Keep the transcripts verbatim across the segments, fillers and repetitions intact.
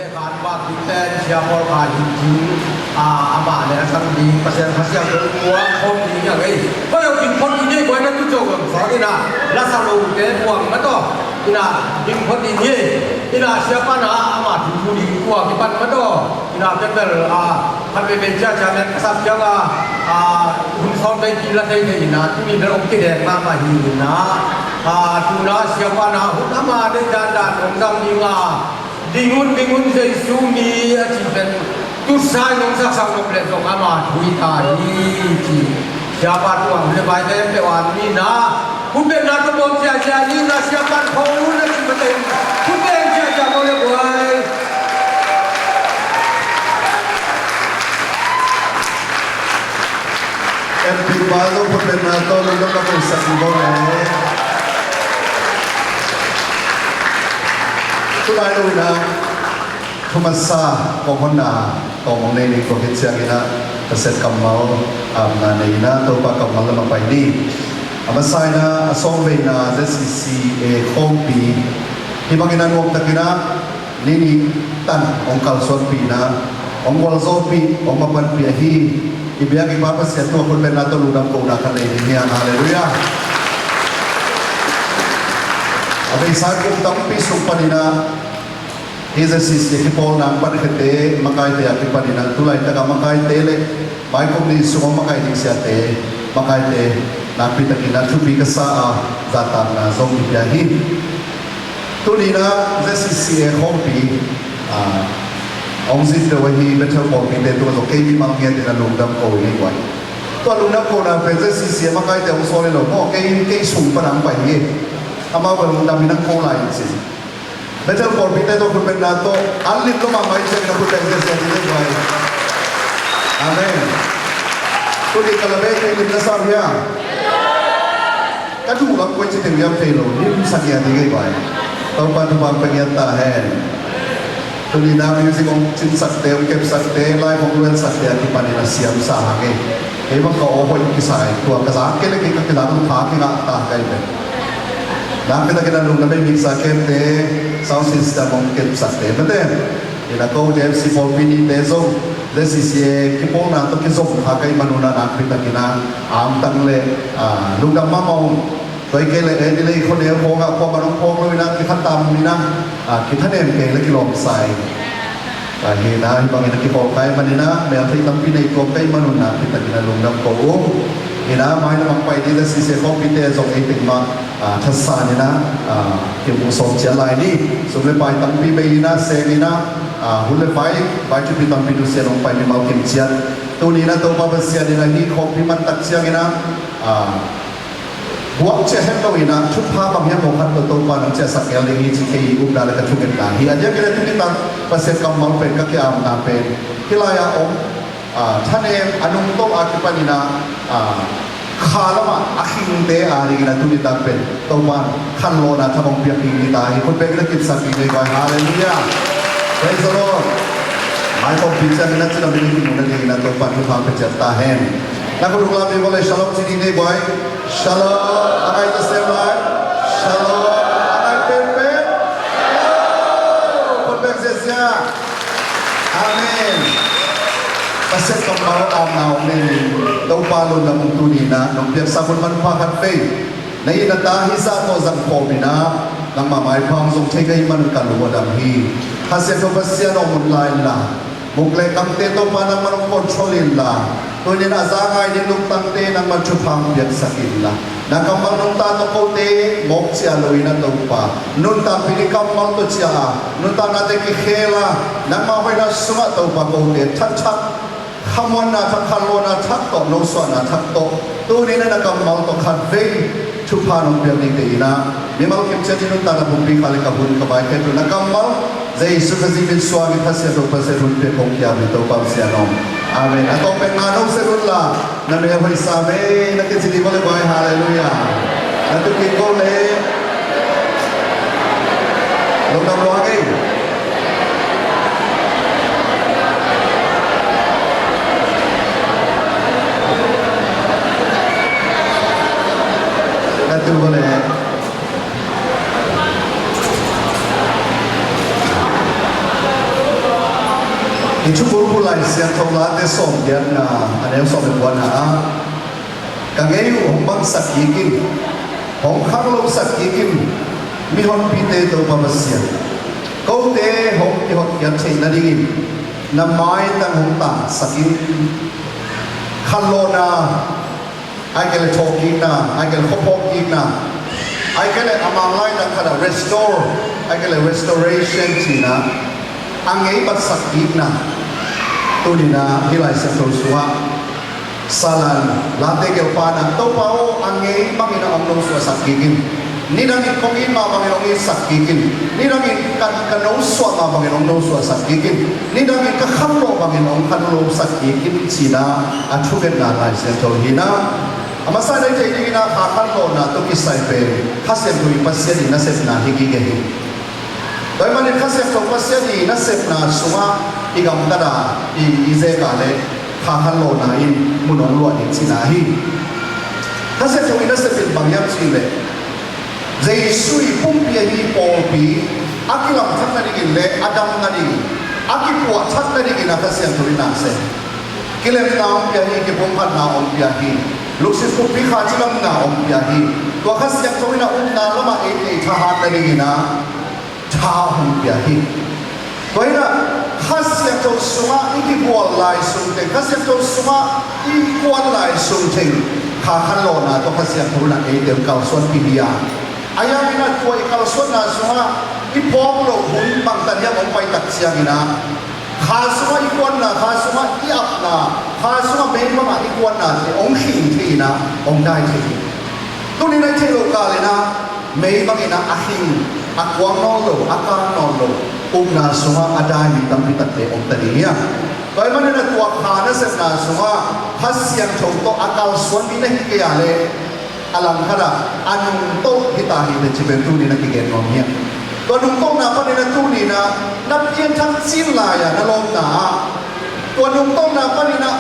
Kan bak ding pen Sia Paul Khan Hing Cing, a, amah le a sang ding Pasian Kha Siangtho muang khawm ding hi a ngei. Koi lo ding phot ding hi, koi na tu co gam sawt ina, la sa lo te muang ma tawh ina, ding phot ding hi. Ina Sia Pan a, amah thu thu ding muang kipan ma tawh ina, ken bel a, khat veivei ciacia mian ka sak ciang a, a, hun sawm vei kila thei thei ina, tuni bel om kidek mahmah hi ina, a, tuna Sia Pan a hun ama dei dandan hong zang ding a, ding un, ding un, Jesu mi a ci pen, tu sa in hong saksak nop leh zong ama thu hi ta hi ci. Siapa thu a hun le vai te peuh a mi na, hun pen na tawh bawm ciacia ni na, Sia Pan khawng hun na ci ma teng, hun pen ciacia maw le buai. Empty pa zong khut beng na tawh lungdam na koihsak ni bawl e. Tulai lo ina thu masa kong honna tawm hong nei ning tua khit ciang ina, ka set kammal, am, na nei ina Topa kammal lam a pai ni. A masa ina a sawm veina Z C C A khawmpi hih bangin a nuamtak ina, ni nih tan hong kalsuanpihna, hong gualzawhpih, hong mapanpih ahi i biak i Pa Pasian tungah khut bengna tawh lungdam kohna ka nei ding hi hang. Halleluiah. A beisa kum tampi sung panin ah hih Z C C a kipawlna hong pankhiate makaite a kipanin ah tulaitak a makaite le maikum nih sung hong makai ding siate, makaite nakpi takin a thupi ka sa a, zahtakna zong kipia hi. Tuni in ah Z C C a khawmpi, ah, hong zin deuh ahi Bethel pawlpite tungah zong kei mimal ngiat in a lungdam ko ing ei guai. Tua lungdam kona pen Z C C a makaite hong sawl hi lo maw, kei, kei sung pan a hong pai hi. Amau bel lungdam in hong ko lai in cin. Bethel pawlpite tawh khut bengna tawh an lim lua mahmah i ciangin a khut beng ziahziah ding ei guai. Amen. Tuni ka la bei kei lim na sa uh hiam? Ka duh lam koi ci teng hiam thei lo, lim sa ngiat ding ei guai. Topa thupha pia ngiat ta hen. Tuni in ah music hong cinsakte, hong kepsakte, live hong luensakte a kipanin a siam sa hang e. Kei bang ka aw hoih kisa e, tua ka zak kei le kei ka kizak lua tha kingah ta ka hi pen. Nakpi takin a lungdam ei mixer kepte, sound system hong kepsakte, mate. Ina kote M C pawlpi nihte zong Z C C a kipawlna tawh kizom kha ka hih manun ah nakpi takin a amtang le, ah, lungdam mahmah ung. Tua hi kei le eh, Delay khuaneu khawngah kuamah hong phawk lo in ah kikhat tam in ah, ah, kithanem kei le kilawm sa ing. Tua hi in ah hih bangin a kikhawlkha ahih manin ah meltheih tampi nei tuam ka hih manun ah nakpi takin a lungdam ko ung. In ah mailam ah hong pai ding Z C C a khawmpite zong ei teng mah, ah, thasan in ah, ah, kimu sawm ciat lai ni. Sum le pai tampi bei in ah seng in ah, ah, hun le vai, vai thupi tampi nusia in hong pai mimal kim ciat. Tuni in ah Topa Pasian in ah hih khawmpi man tak ciangin ah, ah, buak ciah het lo in ah thupha bang hiam maw khat tawh Topa nang ciahsak ngel ding hi ci kei upna le ka thungetna hi. A diakin a tuni tak Pasian kammal pen ka ki-amna pen hih lai-ah om, ah, thanem a nungto a kipanin ah, ah, kha lamah a khingte a dingin a tuni tak pen Topa khanlawhna thak hong piak ding hi ta hi. Khut beng in a kipsak ding hi guai. Halleluiah. Praise the Lord. Mai kong pi ciangin a ci lam in a kimu nadingin a Topa thupha pia ciat ta hen. Na khut uk lam in vawlei shalom ci ding hi guai. Shalom. A ngai ta sem lai. Shalom. A ngai penpen. Shalom. Khut beng ziahziah. Amen. Pasian kammal amna hong nei ning. Topa lungdam ung. Tuni in ah nong piaksak hun manpha khat vei na it na ta hizah tawh zangkhawm in ah nangmah maipha hong zong thei ka hih manun ka lung a dam hi. Kha Siangtho Pasian hong hun la inla, muk le kamte Topa nangman hong control inla, tuni in a za ngai ding lungtangte nangman thupha hong piaksak inla, na kammal nungta tawh kote mawk cia lo in ah Topa, nuntakpih ding kammal tawh ciah a, nuntaknate kikhel a, nangmah hoihna sungah Topa kote thakthak khamuanna thak, khanlawhna thak tawh, nosuahna thak tawh, tuni in ah na kammal tawh khat vei thupha nong piak dingte in ah mimal kim ciat in nuntakna pumpi kha le ka hun ka vai khempeuh na kammal Jesu Khazih min suangin Kha Siangtho Pasian hun piak kong kiam hi Topa Pasian aw. Amen. A tawpna nong sep un la, na mel hoih sam ei na kici ding vawlei guai. Halleluiah. Na tu kik ko le. Lungdam lua hang ei. Na tu vawlei. I Thukhun Lai Siangtho Late sawm giatna, a neu sawm le kuana ah, ka ngei uh hong bangsak kik in, hong khanglosak kik in, mihonpite Topa Pasian. Kote hong kihonkiat theih nadingin na maitang hong tangsak in. Khanlawhna, ahih kei leh thawhkikna, ahih kei leh khuaphawkkikna, ahih kei leh a Mang laidang khat ah restore, ahih kei leh restoration cihna, a ngei batsak kikna. Tuni-in ah hih Lai Siangtho sungah Salan Late gelhpa in ah, Topa aw, a ngei bangin ah hong nosuahsak kik in. Nidangin kong it mah bangin hong itsak kik in. Nidangin ka, ka nosuah mah bangin hong nosuahsak kik in. Nidangin ka khanlawh bangin hong khanlawhsak kik in, cihna a thungetna Lai Siangtho hi-in ah, a masa-in ah i theih dingin ah kha khanlawhna tawh kisai pen Kha Siangtho i Pasian i nasepna hi gige hi. Tua ahih manin Kha Siangtho Pasian i nasepna sungah i gamtat a, i, i zek a leh kha khanlawhna in mun hong luah ding cihna hi. Kha Siangtho i nasep in bang hiam cih leh, Jesu i pumpi ahi pawlpi a kilamthak nadingin leh a dam nadingin, a kipuahthak nadingin ah Kha Siangtho in na sem. Kilemna hong pia hi, kipumkhatna hong pia hi, lungsim pumpi kha cilamna hong pia hi. Tua Kha Siangtho in ah upna lamah eite i thahat nadingin ah tha hong pia hi. Tua hi-in ah Kha Siangtho sungah i kibual lai sungteng, Kha Siangtho sungah i kuan lai sungteng, kha khanlawhna tawh Kha Siangtho in ah eite hong kalsuanpih hi a. Ahi hangin ah tua i kalsuanna sungah i phawk loh hun bangtan hiam hong pai tak ciangin ah, kha sungah i kuanna, kha sungah i apna, kha sungah mei bangah i kuannate hong khing thei-in ah hong dai thei hi. Tuni-in ah i theih loh kalin ah mei bangin ah a khing, a kuang nawn lo, a kang nawn lo, upna sungah a dai mi tampi takte om ta ding hi a. Tua ahih manin ah tua kha nasepna sungah Kha Siangtho tawh a kalsuan mi na hi kei a leh, a langkhat ah a nungtolh hi ta hi teh cih pen tuni-in ah kigen nuam hi a. Tua nungtolhna panin ah tuni-in ah na piangthak cil lai-a na lawpna ah, tua nungtolhna panin ah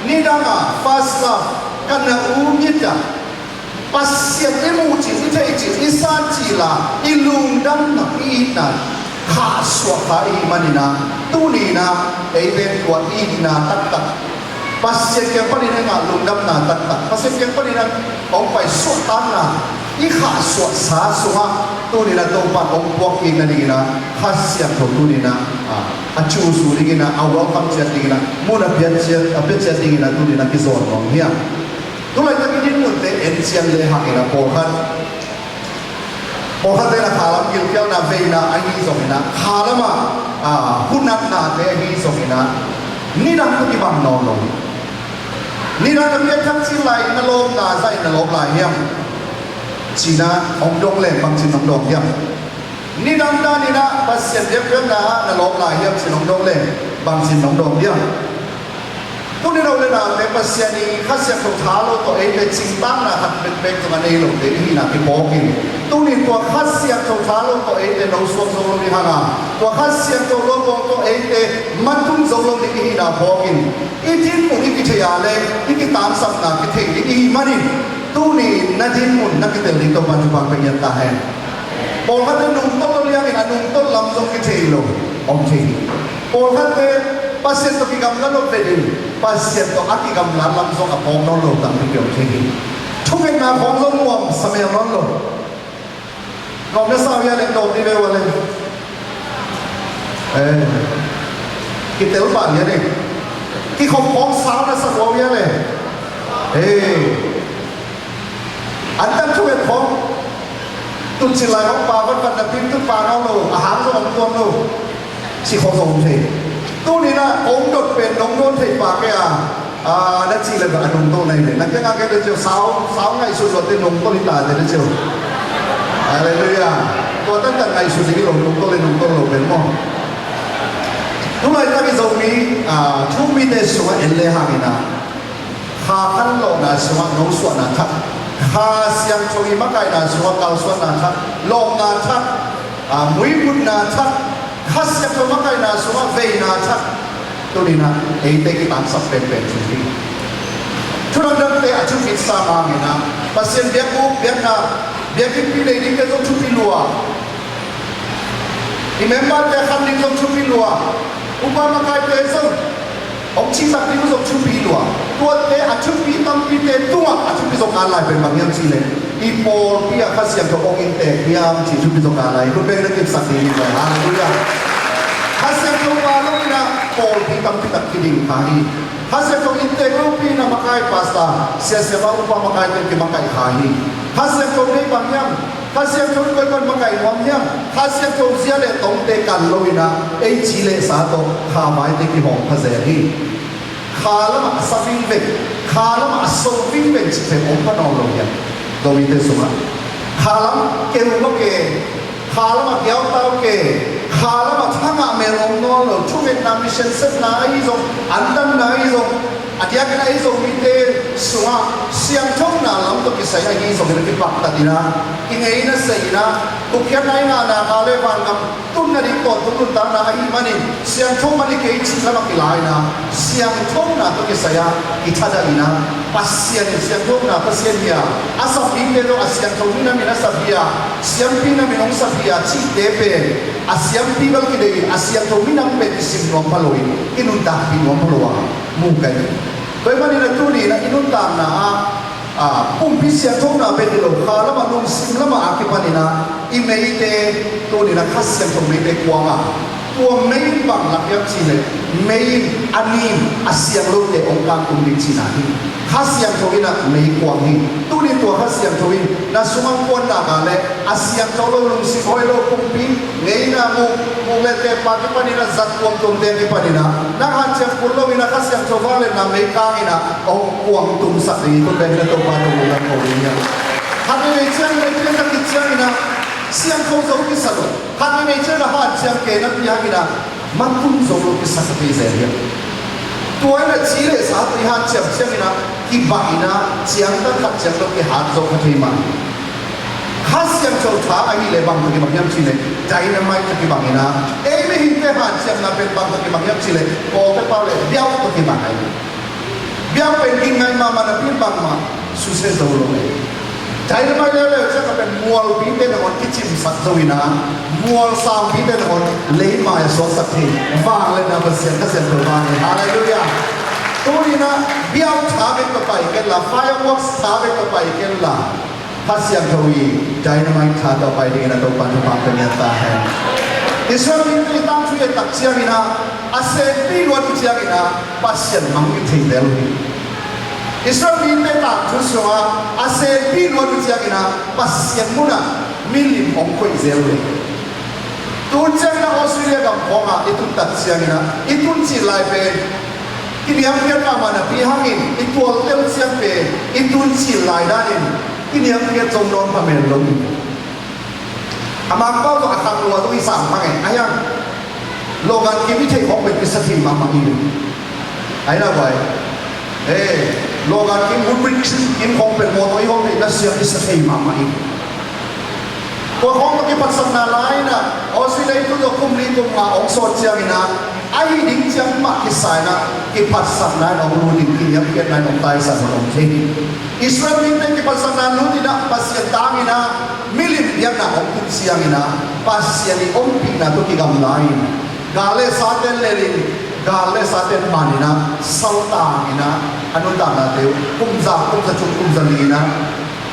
nidang a first love, ka na-um it a, Pasian i muh cil, i theih cil, i san cil a i lungdamna, i itna khahsuah kha i hih manin ah, tuni-in ah eite tua i itna taktak, Pasian kiang panin a ngah lungdamna taktak, Pasian kiang panin a hong pai suahtakna i khahsuahsa sungah, tuni-in ah Topa'n hong puak kik nadingin ah Kha Siangtho tuni-in ah, a, a cusu dingin ah, a welcome ciat dingin ah, mun a pia ciat, a pia ciat dingin ah tuni-in ah kizawn nuam hi a. Tu laitak i dinmunte en ciang le hangin ah pawlkhat, pawlkhatte in ah khalam gilkialna veina ahi zongin ah, khalam ah, a, hunatnate ahi zongin ah, nidang tawh kibang nawn lo. Nidang na piangthak cil lai-in na lawpna zah in na lawp lai hiam? Ci-in ah hong dong leng bangci-in hong dawng hiam? Nidang danin ah Pasian biakpiakna ah na lawp lai hiam ci-in hong dong leng bangci-in hong dawng hiam? Tuni-in ah u le naute, Pasian i Kha Siangtho tha lo tawh eite cingtaakna khat bekbek zong a nei lote i hihna kiphawk in, tuni-in tua Kha Siangtho tha lo tawh eite nosuak zo lo ding hang a, tua Kha Siangtho lawpbawng tawh eite mantung zo lo ding i hihna phawk in, i dinmun i kithei a leh i kitangsapna kithei ding i hih manin, tuni-in na dinmun na kitel ding Topa'n thupha pia ngiat ta hen. Pawlkhatte nungtolh lo liangin a nungtolh lam zong kithei lo om thei hi. Pawlkhatte Pasian tawh kigamla lo vetin, Pasian tawh a kigamla lam zong a phawk nawn lo tampi om thei hi. Thungetna khawng zong nuamsa mel nawn lo. Nuam na sa uh hia leh, nuam dih ve uh a leh. Eh, kitel pah lian e. Kikhop khawng sau na sa uh hia leh. Eh. An tak thu et khawng, tun cil lai khawng pa vatvat napi-in tun pa ngau lo, a hang zong om tuan lo, ci khawng zong om thei. Tuni-in ah kong dot pen nong dawn thei pah kei a, a, na cih leh a nungtolh na hi leh. Na kiangah kei leh ci-a, sau, sau ngaihsut luatte nungtolh hi ta teh na ci-a. Halleluiah. Tua taktak ngaihsut ding hi lo, nungtolh leh nungtolh lo pen maw. Tu laitak i Zomi, a, thu-um mite sungah en le hangin ah, kha khanlawhna sungah nosuahna thak, Kha Siangtho i makaihna sungah kalsuanna thak, lawpna thak, a, muibutna thak, Kha Siangtho makaihna sungah veina thak, tuni-in ah eite kitangsap penpen thei hi. Thu dangdangte a thupitsa mah hangin ah, Pasian biakbuk, biakna, biakinnpi nei dingte zong thupi lua. I member-te khan ding zong thupi lua. Upa makaite zong hong cihtak ding uh zong thupi lua. Tuate a thupi tampite tungah a thupi zong ngan lai pen bang hiam cih leh i pawlpi ah Kha Siangtho hong inntek hiam cih thupi zong ngan lai. Khut beng na kipsak ding hi. Halleluiah. Kha Siangtho pa lo in ah pawlpi tampi tak kiding kha hi. Kha Siangtho inntek lopi in ah makai pastor, sia, siapa, upa makaite kimakaih kha hi. Kha Siangtho nei bang hiam? Kha Siangtho in koi pan makaih nuam hiam? Kha Siangtho zia le tongte kan lo in ah ei ci le sa tawh kha maite kihawm kha zel hi. Kha lamah a sa vingveng, kha lamah a so vingveng cih pen om kha nawn lo hiam? Zomite sungah kha lam keu mah ke, kha lamah kiautau ke, kha lamah thangah mel om nawn lo. Thungetna, mission sepna ahi zong, andanna ahi zong, a diakin ahi zong mite sungah siangthona lam tawh kisai ahi zong in a kipaktat in ah, i ngeina sei in ah, gupkhiatna i ngahna kha le vangam tunna ding tawntung nuntakna ahih manin siangtho mah ni kei cih lamah kila in ah, siangthona tawh kisai ah i thadah in ah, Pasian in siangthona Pasian hi a, a sap mite tawh a siangtho minam in a sap hi a, siampi nam in hong sap hi a cihte pen a siampi bel kidei in a siangtho minam pen kisim nuam pha lo in, kinuntakpih nuam pha lo a mu ka hi. Tua ahih manin a tuni in ah i nuntakna ah, a, pumpi siangthona bek hi lo, kha lamah, lungsim lamah a kipan in ah i meite, tuni in ah Kha Siangtho meite kuang a, tua mei in bang lak hiam cih leh mei in a nin a siang lote hong kangtum ding cihna hi. Kha Siangtho in ah mei kuang hi. Tuni tua Kha Siangtho in na sungah kuanna ka le a siangtho lo, lungsim hoih lo, pumpi ngeina mu, mu le te pa kipan in ah, zat tuamtuamte kipan in ah, na hanciam kul lo in ah Kha Siangtho vangliatna mei kang in ah hong kuang tumsak ding hi. Khut beng in ah Topa tungah lungdam ko ding hi. Khat veivei ciangin ah i pianthak khit ciangin ah siangtho zo kisa lo. Khat veivei ciangin ah hanciam kei napi hangin ah matun zo lo kisa kha thei zel hi. Tua in ah ci le sa tawh i hanciam ciangin ah kibang in ah ciangtan khat ciang lo kihat zo kha thei mah. Kha Siangtho tha ahih leh bang tawh kibang hiam cih leh dynamite tawh kibang in ah, ei mihingte hanciamna pen bang tawh kibang hiam cih leh pawlkhat pau le biau tawh kibang ahi. Biau pen ging ngai mahmah napi in bangmah susia zo lo hi. Dynamite leuleu ciang a pen mualpite nangawn kicimsak zo in ah, mual sangpite nangawn leimai a suaksak thei. Vangliatna Pasian Kha Siangtho vang hi. Halleluiah. Tuni in ah biau tha bek tawh pai kei la, fireworks tha bek tawh pai kei la, Kha Siangtho i dynamite tha tawh pai dingin a Topa'n thupha pia ta hen. Israel mite i tangthu i et tak ciangin ah, a senpi luat i ciangin ah Pasian mang i thei zel hi. Israel mite tangthu sungah a senpi luat i ciangin ah Pasian munah milim hong koih zel hi. Tu ciangin ah Australia gam khawngah i tun tak ciangin ah i tun cil lai pen kiniamkhiat mahmah napi hangin i tualtel ciang pen i tun cil lai danin kiniamkhiat zong nawn pha mel lo hi. A Mangpau zong a khang lua zong i sang pha ngei a hiang. Logan Kim i theih khawng pen i sa thei mahmah hi. Ai na vai. Eh, Logan Kim, Woodbridge Kim khawng pen mawtaw i hawng theih na siang i sa thei mahmah hi. Tua khawng tawh kiphatsakna lai-in ah Australia i tun zawh kum li kum nga hong sawt ciangin ah a hi ding ciang mah kisa-in ah kiphatsakna in hong lut in kiniamkhiatna in hong taisan hong om thei hi. Israel mite kiphatsakna lut in ah Pasian tangin ah milim biakna hong tung ciangin ah Pasian i ompihna tawh kigamla in gal le saten lelin, gal le saten manin ah saltang in ah a nuntaknate uh kum za, kum za thum, kum za li in ah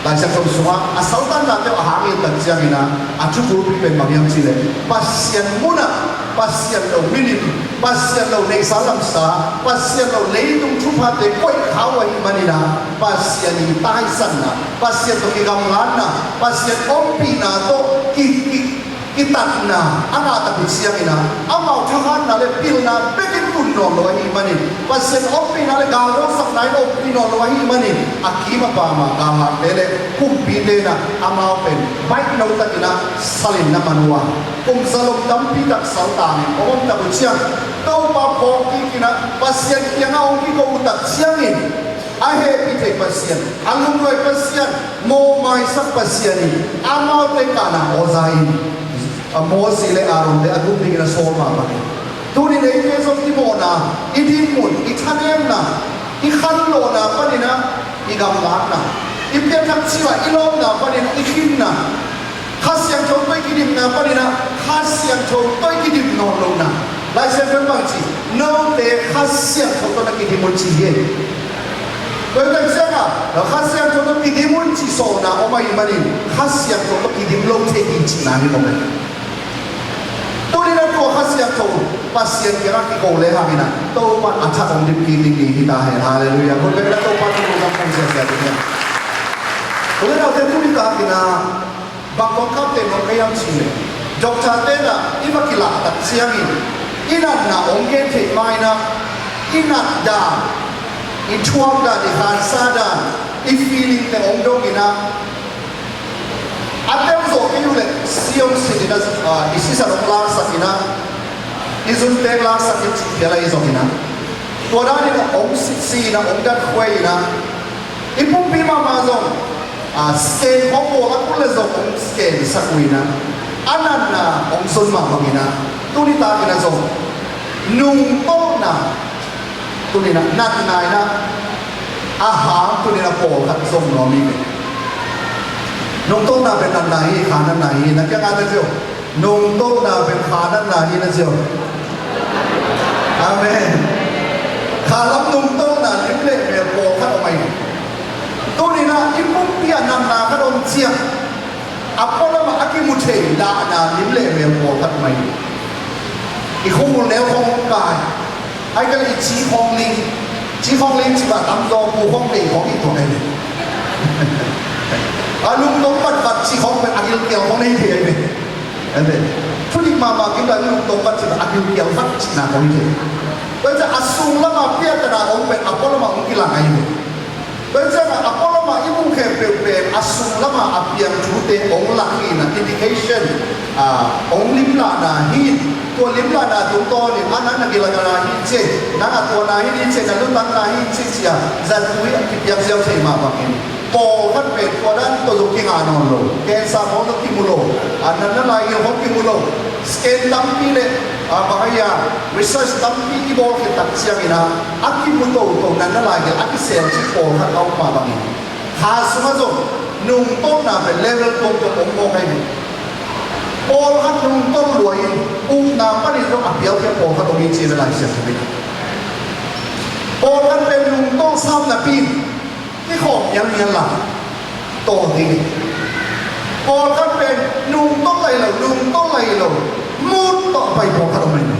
Lai Siangtho sungah a saltannate uh a hang i et tak ciangin ah a thubulpi pen bang hiam cih leh Pasian munah Pasian lo milim, Pasian lo neihsa lamsa, Pasian lo leitung thuphate koih kha uh ahih manin ah Pasian i taisanna, Pasian tawh kigamlatna, Pasian ompihna tawh ki, ki, kitatna a ngah tak uh ciangin ah amau thahatna le pilna bekin tun nawn lo ahih manin, Pasian ompihna le galdo sakna in ompih nawn lo ahih manin a kim a pam a galhangte le kumpite in ah amau pen baih lo takin ah salin na man uh a, kum za lom tampi tak saltangin hong om tak uh ciang Topa phawk kik in ah Pasian kiangah hong kiko uh tak ciangin a hehpih thei Pasian, a lungnuai Pasian, mawhmaisak Pasian in amaute kahna aw za in, a Mosi le Aaron te a gum dingin a sawl mahmah hi. Tuni-in eite zong i mawhna, i dinmun, i thanemna, i khanlawhna panin ah i gamlatna, i pianthak ciang ah i lawpna panin ah i khinna, Kha Siangtho tawh i kidimna panin ah Kha Siangtho tawh i kidim nawn lohna. Lai Siangtho in bang ci, Kha Siangtho tawh na kidim un ci hi. Tua hi tak ciangah Kha Siangtho tawh kidim un ci sawlna om ahih manin Kha Siangtho tawh kidim lo thei hi cihna hi mawk hi. Tuni-in ah tua Kha Siangtho Pasian kiangah kiko le hangin ah Topa a thak hong dim kik ding ni hi ta hen. Halleluiah. Khut beng la Topa thu lungdam khawm siasia ding hi. Tua leh naute, tuni takin ah bang kong kapte nong ka hiam cih leh, doctor te'n ah i va kilak tak ciangin i natna hong gen theih ma-in ah i nat dan, i thuak dan, i khansa dan, i feeling te hong dongin ah a tel zawh kei uh leh siam simin ah, ah, i sisan hong laksak in ah, i zunte laksak in cih phial ahi zongin ah, tua danin ah hong sitsi in ah, hong datkhuai in ah, i pumpi mahmah zong, ah, scan hong bawl a kul leh zong hong scan sak uh in ah, a natna hong zon mah bangin ah, tuni takin ah zong nungtolhna, tuni-in ah natna in ah a hang, tuni-in ah pawlkhat zong nuam hi ve. Nungtolhna pen natna hi, kha natna hi, na kiangah na ci uh. Nungtolhna pen kha natna hi, na ci uh. Amen. Kha lam nungtolhna lim le mel pawlkhat om ahi. Tuni-in ah i pumpi ah natna khat om ciang, a pualam ah a kimu thei lahna lim le mel pawlkhat om ahi. I khua neu khawng kai, ahih kei leh i ci khawng ling, ci khawng ling cih bang, a tamzaw pu khawng nei khawng hi tuak ahi ve. A lungdong vatvat ci khawng pen a gilkial khawng nei thei ahi ve. Ahi ve. Thudik mahmah kim dan lungdong vat cih bang a gilkial vat cihna khawng hi thei. Tua ciang a sung lam ah piattana om pen a pualam ah hong kilang ahi ve. Tua ciangah a pualam ah i muh khempeuh pen a sung lam ah a piang thute hong lak hi-in ah, indication, ah, hong limlahna hi. Tua limlahna tungtawnin a nang na gilkial hi ci, nang a tuana hi ci, na lutangna hi ci ci-a zattui a kipiak ziau thei mah bangin, pawlkhat pen tua dan tawh zong kingah nawn lo, cancer khawng zong kimu lo, a natna laigil khawng kimu lo, scan tampi le, ah, bang ahi a, research tampi i bawl khit tak ciangin ah, a kimu toto natna laigil a kisel cih pawlkhat a om mah bangin, kha sungah zong nungtolhna pen level tuamtuam om mawk ahi hi. Pawlkhat nungtolh lua-in upna panin zong a piaupia pawlkhat om hi ci-in ah Lai Siangtho in. Pawlkhat pen nungtolh sam napi-in kikhawm mialmial la, tawl ding hi. Pawlkhat pen nungtolh lai lo, nungtolh lai lo, mut tawh pai pawlkhat om ahi hi.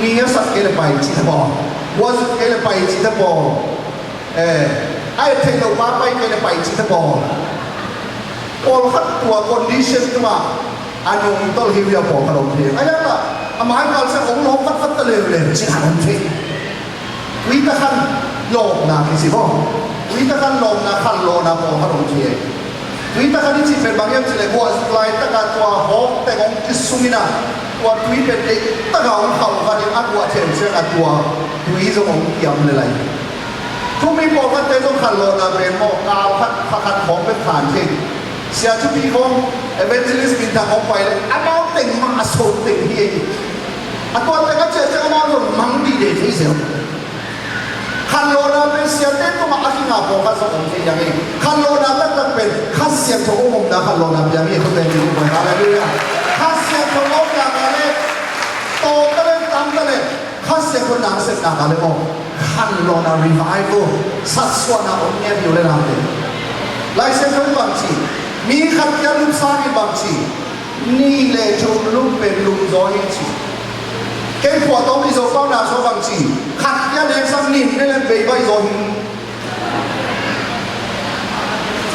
Ni a sat kei leh pai cih ta pawl, gua zut kei leh pai cih ta pawl, eh, a et theih loh pa pai kei leh pai cih ta pawl. Pawlkhat tua condition tungah a nungtolh hi uh a, pawlkhat om thei. A hiang ah a mai kal siang hong lawm vatvat ta leuleu cih khat om thei. Tui takkhan lawmna kici maw? Tui takkhan lawmna, khanlawhna pawlkhat om thei. Tui takkhan i cih pen bang hiam cih leh, guah zuk laitak a tua hawk teng hong kisung in ah, tua tui pen deihtak a hong khauh khat in a guah them ciang a tua tui zong hong kiam lel lai. Tumi pawlkhatte zong khanlawhna pen maw, kal khat, kha khat khawng bek khan thei. Sia thupi khawng, evangelist minthang hong pai leh amau teng mah a so teng hi ei. A tua teng a ciah ciang amau zong mang dih dei thei zel. Khanlawhna pen siate tungah a kingah pawlkhat zong om thei hi hang ei. Khanlawhna taktak pen Kha Siangtho hong omna khanlawhna piang hi. Khut beng dih uh, halleluiah. Kha Siangtho omna kal leh, tawm ta leh, tam ta leh, Kha Siangtho nasepna kal leh maw, khanlawhna, revival, satsuahna om ngiat hi uh leh nate. Lai Siangtho in bang ci, mi khat kia lup sangin bang ci, nih le thum lup pen lum zaw hi ci. Kei phuahtawm i Zopau na sung bang ci, khat kia leng sang nih ne leng bei bai zaw hi.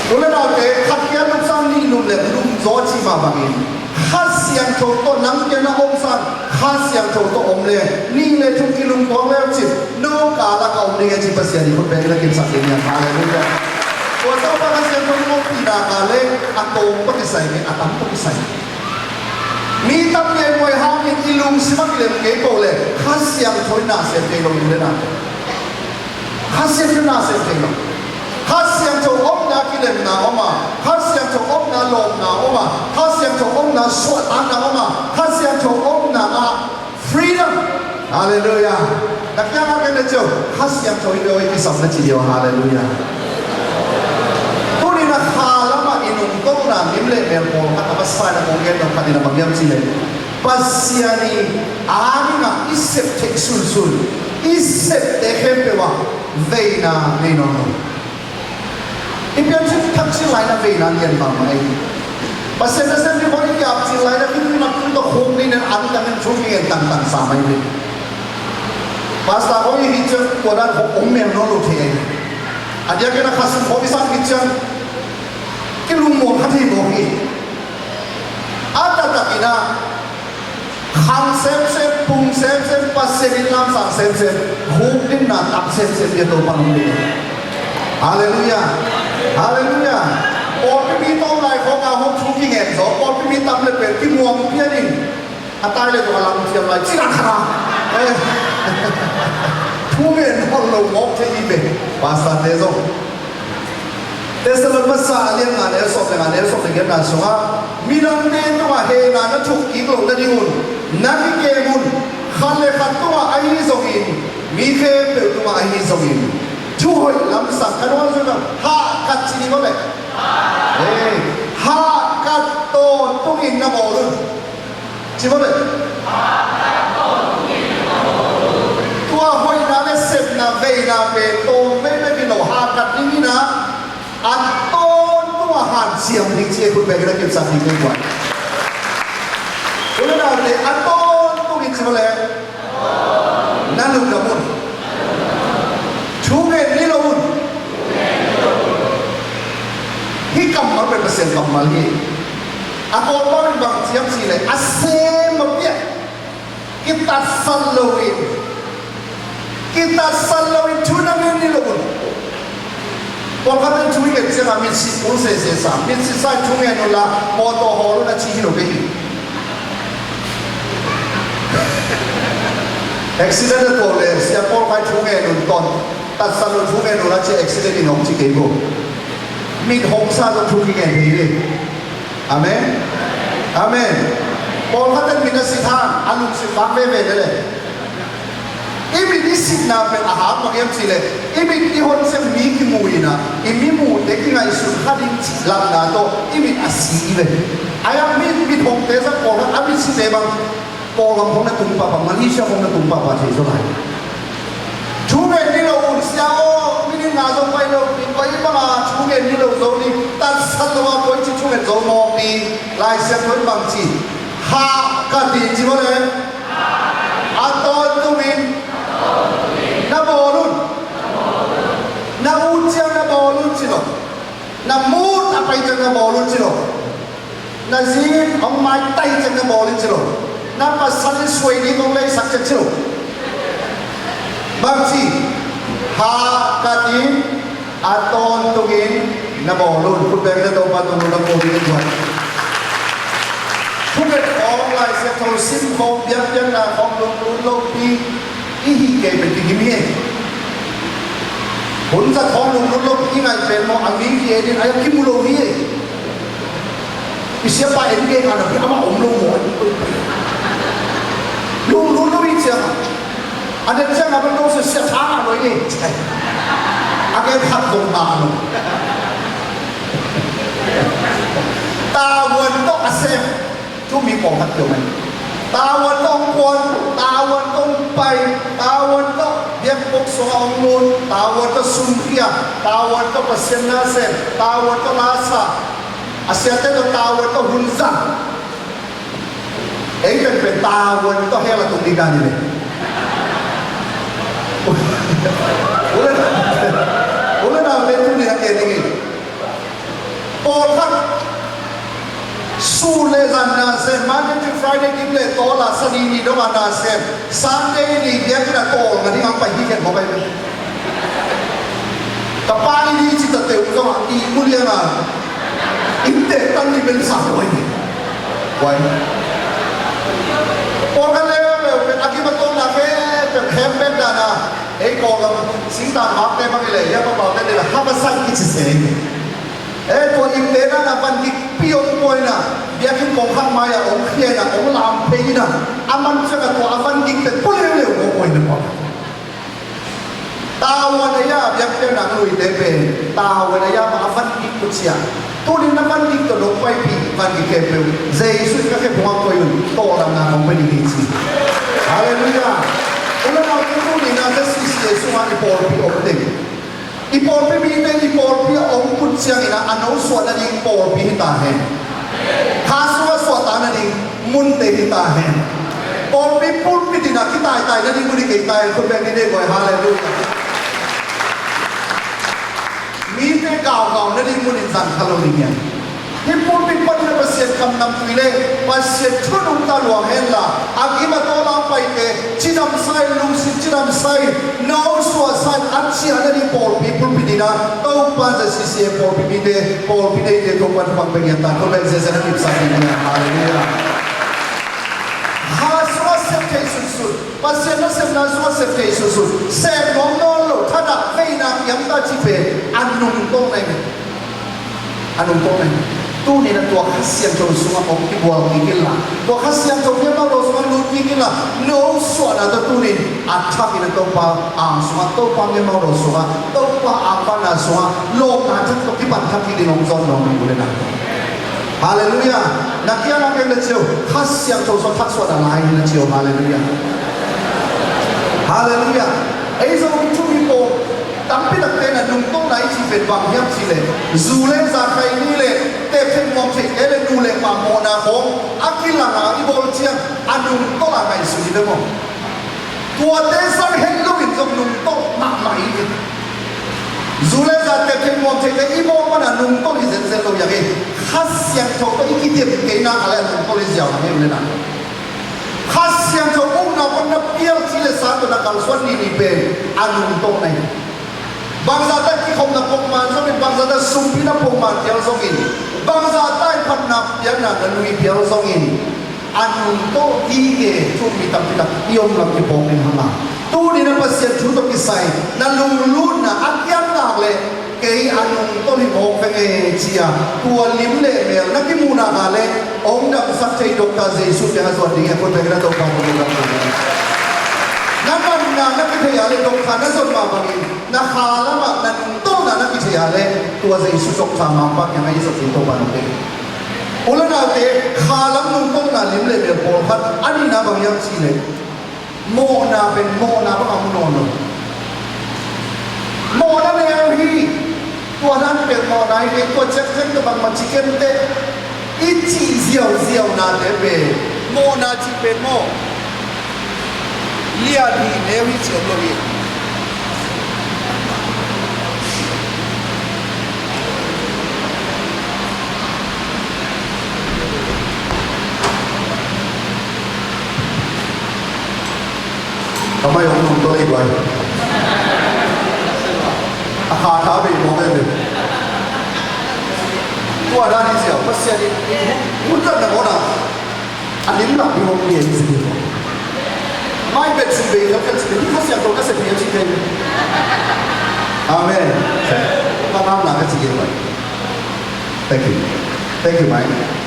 U le naute, khat kia lup sang nih lum leh lum zaw ci mah bangin, Kha Siangtho tawh nang kia na om sang, Kha Siangtho tawh om leh, nih le thum kilum tuak leu cin, no kal ah ka om ding e ci Pasian in khut beng in a kimsak ding hi hang. Halleluiah. Tua Topa Kha Siangtho in hong pina kal leh, a tawm tawh kisai hi, a tam tawh kisai hi. Mi tam ngen muai hangin i lungsim ah kilem kei peuh leh, Kha Siangtho in na sem thei lo hi leh na. Kha Siangtho na sem thei lo. Kha Siangtho omna kilemna om a, Kha Siangtho omna lawmna om a, Kha Siangtho omna suahtakna om a, Kha Siangtho omna ah freedom. Halleluiah. Na kiangah ken na ci uh, Kha Siangtho in bia i kisam na ci ding uh. Halleluiah. Tuni-in a kha lamah i nungtolhna lim le mel pawlkhat a masa in a kong gen nop khat in a bang hiam cih leh, Pasian in a dingah i sep theih sunsun, i septe khempeuh ah veina nei nawn lo. I piancil thak cil lai-in ah veina ngian mahmah hi. Pasian nasem ding khawng i ki-ap cil lai-in ah khitui nakpi tawh khuk nih in an tangin thu kingen tangtang sa mai hi. Pastor khawng i hih ciang tua dan khawng om mel nawn lo thei hi. A diakin ah khasum khawng i sam khit ciang kilungmuang kha thei mawk hi. A taktakin ah khang semsem, pung semsem, Pasian in lamsang semsem, khukdinna tam semsem hi a, Topa hong deih. Halleluiah. Halleluiah. Pawlpi mi tawm lai khawng a hong thu kingen zaw, pawlpi mi tam le pen kimuang pian in a tai le zong a lam thiam lai cih dan khat a. Eh. Thu ngen nawn lo mawk thei hi ve. Pastorte zong Thessalon masa a lian nga, a neu sawm le nga, a neu sawm le giatna sungah, midangte tungah hehna na thuk kik loh nadingun na kikem un. Khat le khat tungah ahi zongin, mi khempeuh tungah ahi zongin, thuhoih lamsang, ka nuam zui lo, hahkat ci ni maw leh? Hei, hahkat tawntungin na bawl un. Ci maw leh? Tua hoihna le sepna veina pen tawm vei bek hi lo, hahkat ding in ah, a tawntung a hanciam ding ci e, khut bengin a kipsak ding kong guan. U le naute, a tawntungin ci maw leh? Na lungdam un. Thu ngen ni lo un. Hih kammal pen Pasian kammal hi. A Kawlpau in bang ci hiam cih leh, a sem a piak, kitatsat loin, kitatsat loin thu na ngen ni lo un. Pawlkhat in thu i ngen ciangin mitsi kul sese sa, mitsi sa in thu ngen un la, mawtaw hawl un a ci hi lo kei hi. Accident a tuak leh, sia pawlkhat thu ngen un, tawn, tatsat lo thu ngen un la ci, accident in hong ci kei bo. Mit hong sa zong thu kingen thei hi. Amen. Amen. Pawlkhat in mit a sit hang, a lungsim vak veve lel e. I mit i sitna pen a hang bang hiam cih leh, i mit i hon ciang mi kimu in ah, i mi mute kingaihsun kha ding cih lamna tawh i mit a si hi ve. Ahi hang mit, mit hongte zong pawlkhat a mit site bang, Kawlgam khawng na tung pahpah, Malaysia khawng na tung pahpah thei zaw lai. Thu ngen ni lo un, sia aw, minute nga zong pai lo, pai bang a thu ngen ni lo zo ni, tatsat lo a koici thu ngen zo mawk ni, Lai Siangtho in bang ci, hahkat in ci maw leh? A tawntungin na bawl un. Na ut ciang na bawl un ci lo. Na mut a pai ciang na bawl un ci lo. Na zi in hong maitai ciang na bawl in ci lo. Na pasal in suai ding hong leisak ciang ci lo. Bang ci, hahkat in, a tawntungin na bawl un. Khut beng le Topa tungah na bawl ding in guan. Thunget khawng, Lai Siangtho sim khawng, biakpiakna khawng lunglut lopi i hih kei pen kigim hi. Hun zat khawng lunglut lopi i ngaih pen maw, a mi ki-et in a kimu lo hi. I siapa en gen a napi amah om lo maw. Lunglut lo hi ciang a, a den ciang a ban lo sia, sia thang a lo hi. A gen khat zong na lo. Tavuan tawh a sem. Thu mi pawlkhat kio mai. Tavuan tawh hong kuan, tavuan tawh hong pai, tavuan tawh biakbuk sungah hong lut, tavuan tawh sumkhia, tavuan tawh Pasian na sem, tavuan tawh lasa, a siate tawh tavuan tawh hun zang. Ei penpen tavuan tawh hell a tung ding dan hi ve. U le, u le naute, tuni a gen ding hi. Pawlkhat sun le zan na sem, Monday to Friday kim le tawl a, Sani ni dong a na sem, Sunday ni biakinn a tawl nga ding a pai hi khen mawk ahi. Ka pa i ni ci ta teu zong a, i mu liang a, innte tan ni ben sa lo ahi. Wai. Pawlkhat leuleu pen a kim a tawnna khempeuh khempeuh dan a, ei Kawlgam singtang makte bang i le, ya pa paute ni le, haba sang kici se. E, tua innte dan a van gikpi om poi na, biakinn kongkhak mai-ah om khia in a, om lam phei in a, a man ciang a tua a van gik pen pua leuleu om poi na pua. Tavuan a ya biakpiakna nuite pen, tavuan a ya mah a van gik tua cia. Tuni na van gik tua dong paipih van gik khempeuh Jesu in ka khe phungah koi un, tawldamna kong pe ding hi ci. Halleluiah. U le naute, tuni-in ah ZCCA sungah i pawlpi om teng, i pawlpi mite i pawlpi a om put ciangin ah a nosuah nading pawlpi hi ta hen. Kha sungah suahtak nading munte hi ta hen. Pawlpi pulpit in ah kitaitai nading mun hi kei ta hen. Khut beng ni, deihhuai. Halleluiah. Mite gaugau nading mun in zang kha lo ding hi. Hih pulpit panin ah Pasian kamnamtui le Pasian thu nungta luang henla, a gim a tawl a paite cidamsa in, lungsim cidamsa in, nosuahsa in, a ciah nading pawlpi pulpit in ah Topa, ZCCA pawlpi mite, pawlpi neite Topa thupha pia ngiat ta hen. Khut beng ziahziah na kipsak ding hi. Halleluiah. Kha sungah sep thei sunsun, Pasian nasepna sungah sep thei sunsun, sep nuam nawn lo, thadah veina kiamta cih pen a nungtolh na hi. A nungtolh na hi. Tuni-in ah tua Kha Siangtho sungah om kibual kik inla, tua Kha Siangtho miamau lo sungah lut kik inla, nosuahna tawh tuni-in a thakin ah Topa ang sungah, Topa miamau lo sungah, Topa angvahna sungah lawpna thak tawh kipan thak kik ding hong zawn nuam ing, u le nau. Halleluiah. Na kiangah keng na ci o, Kha Siangtho sungah thaksuahna la ing na ci o. Halleluiah. Halleluiah. Ei Zomi thu mi pawl tampi takte in ah nungtolhna i cih pen bang hiam cih leh, zu le za, khaini le teptheih muangtheihte le nu le pa mawhna khawng a kilang a i bawl ciang a nungtolh a ngaihsun hi ve maw? Tuate zang het loin zong nungtolh mahmah i hi. Zu le za, teptheih muangtheihte i bawl man a nungtolh hi zenzen lo hi hang e. Kha Siangtho tawh i kidem kei nak leh a nungtolh hi ziau hang e, u le nau. Kha Siangtho ukna pan na pial ci le sa tawh na kalsuan ni ni pen a nungtolh na hi. Bangzah tak kikhopna pongman zongin, bangzah tak sumpina pongman pial zongin, bangzah tak i phatna piakna na lui pial zongin, a nungtolh gige thu mi tampi tak i om lam kiphawk ding hang a. Tuni-in ah Pasian thu tawh kisai na lunglutna a kiam nak leh, kei a nungtolh hi mawk veng e ci-a tua lim le mel na kimuh nak leh, hong damsak thei Doctor Jesu kiangah zuan ding hi. Khut beng in ah Topa hong damsak ding hi. Na damna na kithei a leh Doctor na zon mah bangin na kha lamah na nungtolhna na kithei a leh tua Jesu Doctor mangpa kiangah i zot ding Topa hong deih. U le naute, kha lam nungtolhna lim le mel pawlkhat a nihna bang hiam cih leh, mawhna pen mawhna bang a mu nawn lo. Mawhna neu hi. Tua dan pen mawhna hi kei, tua ciangciang tawh bangmah ci kei inteh i cih ziauziaunate pen mawhna cih pen maw, lian hi, neu hi ci om lo hi. Ka mai hong nungtolh hi guai. A kha tha bei mawk e ve. Tua dan hi ziau, Pasian in hun, hun zat na mawhna a lim lak ding hong pia hi ci ding. Mai bet sum bei khelkhel ci ding, Kha Siangtho na sep hi a ci kei. Amen. Ka ngam na ka ci kei guai. Thank you. Thank you, Mike.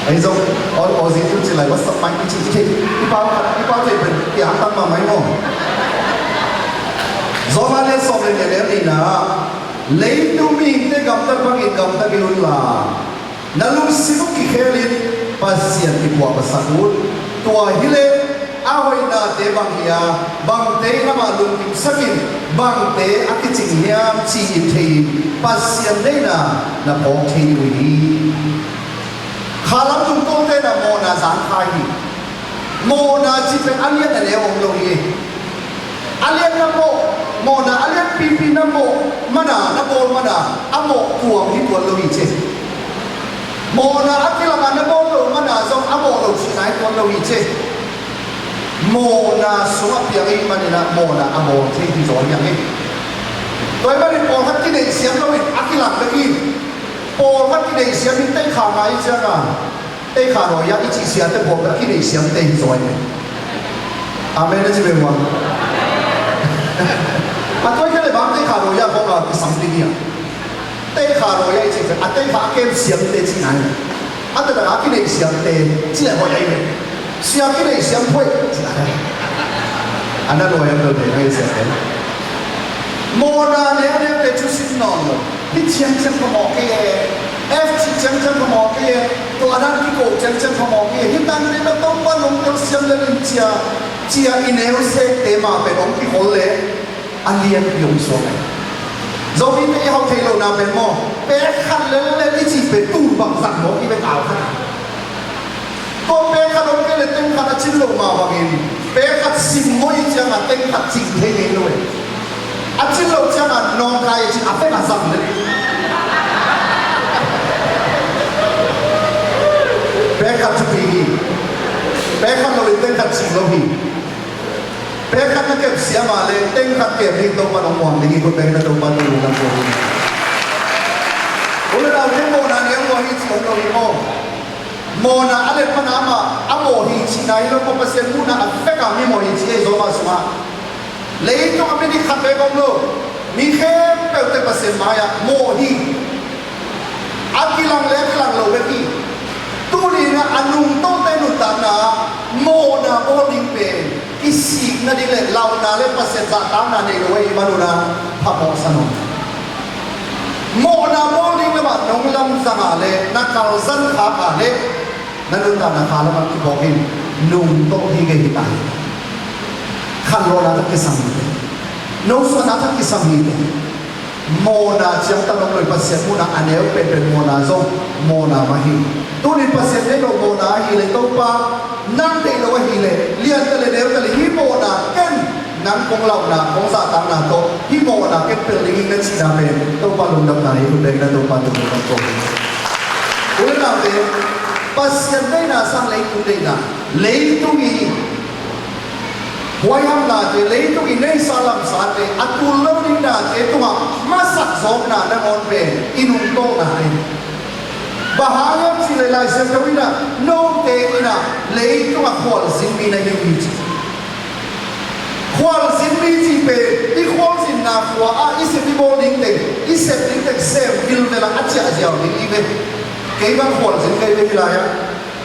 Ei zong, Au-, Aussie tu ci lai, what's up, Mike? I ci, i thei, i pau, i pau thei pen, i hang tang ma mai maw. Zawhmah lian sawm le nih, a neu nihna ah, leitung mihingte gamtat bangin gamtat kei un la, na lungsim uh kikhelin Pasian kiphuahphasak un. Tua hileh a hoihnate bang hi a, bangte in amah lungkimsakin, bangte a kicing hiam ci-in thei-in Pasian deihna na phawk thei ding uh hi. Kha lam nungtolhte in ah mawhna zang kha hi. Mawhna cih pen a lian a neu om lo hi. A lian na mawh, mawhna a lianpipi na mawh man a, na bawl man a, a mawh tuam hi tuan lo hi ci. Mawhna a kilang a na bawl lo man a zong a mawh lo cihna hi tuan lo hi ci. Mawhna sungah piang ahih manin ah mawhna a bawl thei hi zaw hi hang hi. Tua ahih manin pawlkhat kineihsiam loin a kilang bek hi. Pawlkhat kineihsiam in teikha ngai ciangin, teikha rawi-ah i cih siate pawlkhat kineihsiamte hi zaw hi. Amen na ci ve ua. A tua hi kei leh bang teikha rawi-ah kong a kisam ding hi a. Teikha rawi-ah i cih, a teikha a kem siamte cihna hi. A taktak a kineihsiamte cih leh hoih ahi ve. Sia kineihsiam phoih cihna hi. A na luai a bel ve ngai siamte. Mawhna neuneute thusim nawn lo. Hih ciangciang ka mawh kei e. F cih ciangciang ka mawh kei e. Tua dan kiko ciangciang phamawh hi. Hih tangte na Topa lungtel siam lel in cia, cia i neu sekte mah pen hong kikhol leh a lianpi hong suak hi. Zomite i hauh theih lohna pen maw, pek khat lel lel i cih pen tul bang zang maw, i bek au khat. Tua pek khat hong kei leh teng khat a cin loh mah bangin pek khat sim maw i ciangah teng khat cing thei ngei lo hi. A cin loh ciangah nawngkai a cin a pek a zang lel. Pek khat thupi hi. Pek khat lo in teng khat cing lo hi. Pek khat na kep siam a leh teng khat kep hi. Topa nong muang ding hi. Khut beng na Topa tu lungdam ko hi. U le naute, mawhna neu lua hi ci om lo hi maw? Mawhna a let pan a amah a mawh hi cihna hi lo, Pasian muhna a vek a mi mawh hi ci hi Zawlmah sungah. Leitung a mi dik khat bek om lo. Mi khempeuhte Pasian mai-ah mawh hi. A kilang le a kilang lo bek hi. Tuni-in a nungtote nuntakna mawhna bawl ding pen kisik nading le lauhna le Pasian zahtakna nei lo ahih manun a phamawhsa nawn. Mawhna bawl ding lamah nong lamzang a le na kalzan khak a le na nuntakna kha lamah kibawk in nungto hi ngei hi ta hi. Khanlawhna tawh kisam hi te. Nosuahna tawh kisam hi te. Mawhna ciangtan om lo hi. Pasian muhna a neu penpen mawhna zong mawhna mah hi. Tunin Pasian deih lo mawhna ahih leh Topa nang deih lo ahih leh lian ta le neu ta le hih mawhna ken nang kong lauhna kong zahtakna tawh hih mawhna ken pel ding hi na cihna pen Topa lungdamna hi. Khut beng na Topa tu lungdam ko hi. U le naute, Pasian deihna sang leitung deihna, leitung i huaihamnate, leitung i neihsa lamsate, a tul lo ding nate tungah masak zawkna nangawn pen i nungtawhna hi. Bang hang hiam cih leh Lai Siangtho in ah note in ah leitungah khualzin mi na hi uh hi ci. Khualzin mi cih pen i khualzinna khua ah i sep i bawl ding teng, i sep ding teng sem vilvel ah a ciah ziau ding hi ve. Kei bang khualzin kei ve hih lai-ah.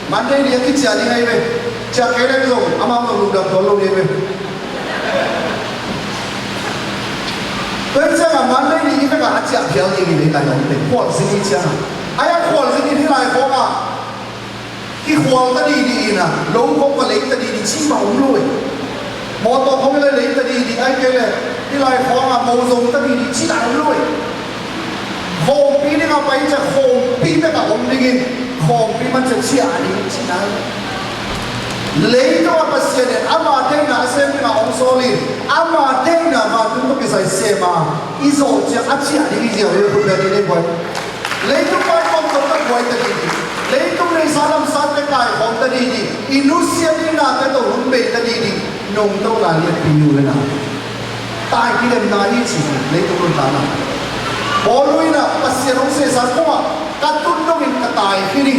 Monday ni a kiciah ding ahi ve. Ciah kei leng zong amau zong lungdam tuan lo ding ve. Tua hi ciangah Monday ni i vekah a ciah phial ding hi ve, tai om teng khualzin hi ciangah. Ai a khualzin hi lai khawng ah kikhual ta didi in ah, lo khawng va lei ta didi cih bang om lo hi. Mawtaw khawng hi lai lei ta didi, ai kei leh hih lai khawng ah mo zong ta didi cih lai om lo hi. Khawmpi dingah pai ciah khawmpi bekah om dingin khawmpi man ciah ciah ding cih nai. Leitung ah Pasian in ama deihna a sem dingah hong sawl in ama deihna vantung tawh kisai sem a i zawh ciang a ciah ding i ziau hi. Khut beng ding hi buai. Leitung pai kawmkawm tawh buai ta didi, leitung neihsa lamsate kaikhawm ta didi, i nusiat ding nate tawh hun bei ta didi, nungtona lianpi hi uh le na. Tai kidemna hi ci hi leitung nuntakna. Paul in ah Pasian hong sehsa kongah ka tun dongin ka tai khin hi.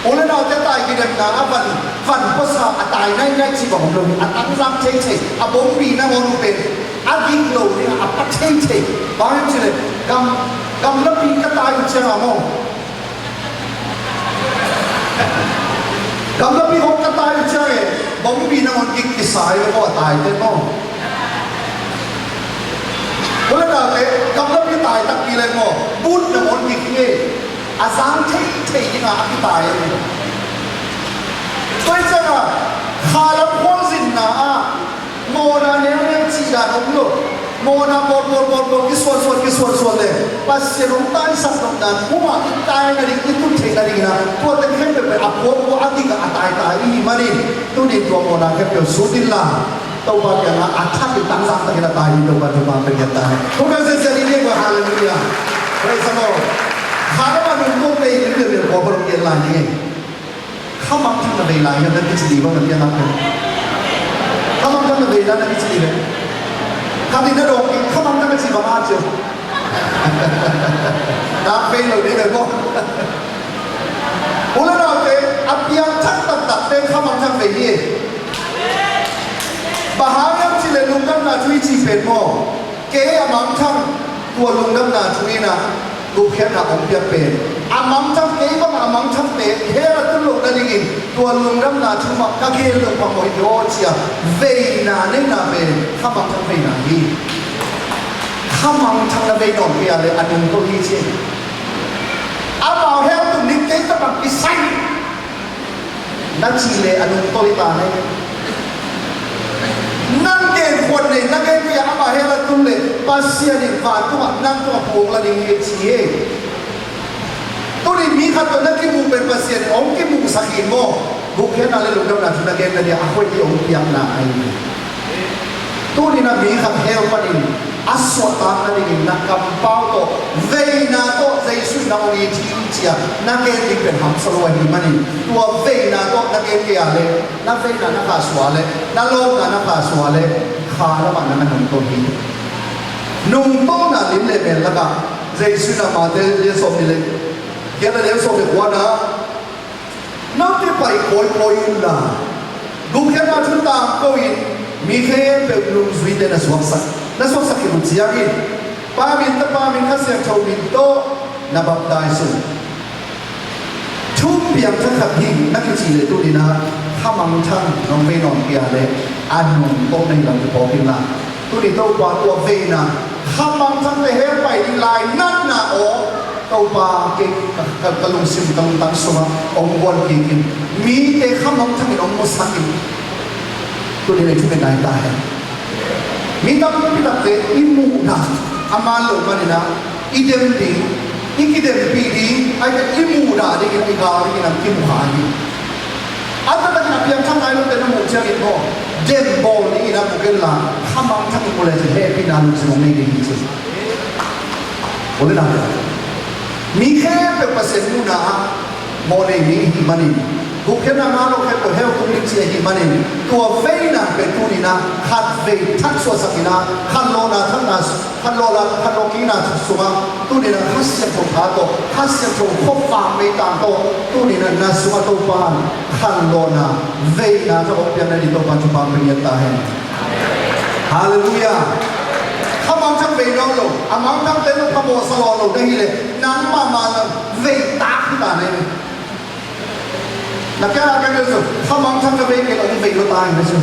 U le naute, tai kidemna a van, van puasa a tai nainai cih bang om lo hi. A tangzang theithei, a bombi nangawn uh pen a gik lo ding a, a pa theithei. Bang hiam cih leh gam, gamlapi ka tai uh ciangah maw, gamlapi hong ka tai uh ciang e, bombi nangawn gik kisa hi ve maw, a taite maw. U le naute, gamlapi tai takpi leng maw, but nangawn gik hi e. A zang theithei dingah a kitai hi. Tua hi ciangah khalam khualzinna ah mawhna neuneu cih dan om lo. Mawhna bawl, bawl, bawl, bawl, kisuansuan, kisuansuan le Pasian hong taisak nop dan, hua i tai nading, i tun theih nading in ah, tua teng khempeuh pen a puakpuak a gik a taitai i hih manin, tuni tua mawhna khempeuh sut inla Topa kiangah a thak in tangzang takin a tai ding Topa thupha pia ta hen. Kong kal ziahziah ding hi. Halleluiah. Praise the Lord. Kha lam a nungto tei ding bia bia kua kua lo kian lai ding hi. Khamangthang na vei lai hiam na kici dih bang na piang a pen. Khamangthang na vei lai na kici dih bang. Khat in na dawng in khamangthang na ci bang a cio. Na vei lo dih bang maw. U le naute, a piangthak taktakte khamangthang vei hi. Bang hang hiam cih leh lungdamna thu i cih pen maw, kei a mangthang, tua lungdamna thu in ah gupkhiatna hong piak pen. A mangthang, kei bang a mangthangte hell a tun loh nadingin tua lungdamna thu mah ka gen loh phamawh hi aw ci-a veina neihna pen khamangthang veina hi. Khamangthang na vei nawn kei a leh a nungto hi ci. Amau hell tung ding kei tawh bang kisai na cih leh a nungtawn hi ta hi. Nang genkhuan nei, na gen kei a, amah hell a tun leh Pasian in vantungah nang tungah phuang la ding hi ci hi. Tuni mi khat tawh na kimuh pen Pasian in hong kimuhsak hi maw? Gupkhiatna le lungdamna thu na genna dia a hoih hi, hong piakna ahi hi. Tuni na mi khat hell panin a suahtak nadingin na kampau tawh, veina tawh Jesu in na hong it hi ci-a na gen ding pen hamsa lo ahih manin, tua veina tawh na gen kei a leh, na veina na khahsuah leh, na lawpna na khahsuah leh, kha lamah na na nungto hi. Nungtona lim le mel lakah Jesu in a Mate lian sawm nih le giat, a lian sawm le kuana, note pai kawikawi unla, gupkhiatna thu tangko-in mi khempeuh nungzuite na suaksak, na suaksak khit uh ciangin, Pa min, Tapa min, Kha Siangtho min tawh na baptize un. Thu piangthak khat hi na kicih leh tuni-in ah khamangthang nong vei nawn kei a leh a nungto na hi lam kiphawk inla, tuni Topa tua veina, khamangthangte hell pai ding lainatna aw, Topa kei ka, ka, ka lungsim, ka lungtang sungah hong guan kik in. Mite khamangthangin hong musak in. Tuni-in ah i thungetna hi ta hen. Mi tampi takte i muhna a man loh manin ah i dem ding, i kidempih ding, ahih kei leh i muhna dingin i gal dingin ah kimu kha hi. A taktakin a piangthak nai lote na muh ciangin maw, dem bawl dingin ah mu kei inla, khamangthangin mu le cin hehpihna lungsim hong nei ding hi ci. Aw le na, mi khempeuh Pasian muhna ah mawhnei mi i hih manin, gupkhiatna ngah lo khempeuh hell tung ding ci ahih manin, tua veina pen tuni-in ah khatvei thak suahsak in ah, khanlawhna thakna, khanlawhna, khanlawh kikna sungah tuni-in ah Kha Siangtho tha tawh, Kha Siangtho khuavak meitang tawh tuni-in ah na sungah Topa'n khanlawhna veina tawh hong piakna ding Topa'n thupha hong pia ngiat ta hen. Halleluiah. Khamangthang vei nawn lo, a mangthangte tawh phamawhsa nawn lo na hih leh, nangmah mah lam vei tak hi ta na hi. Na kiang a ka gen zo, khamangthang ka vei kei lo, hong vei lo ta hi na ci.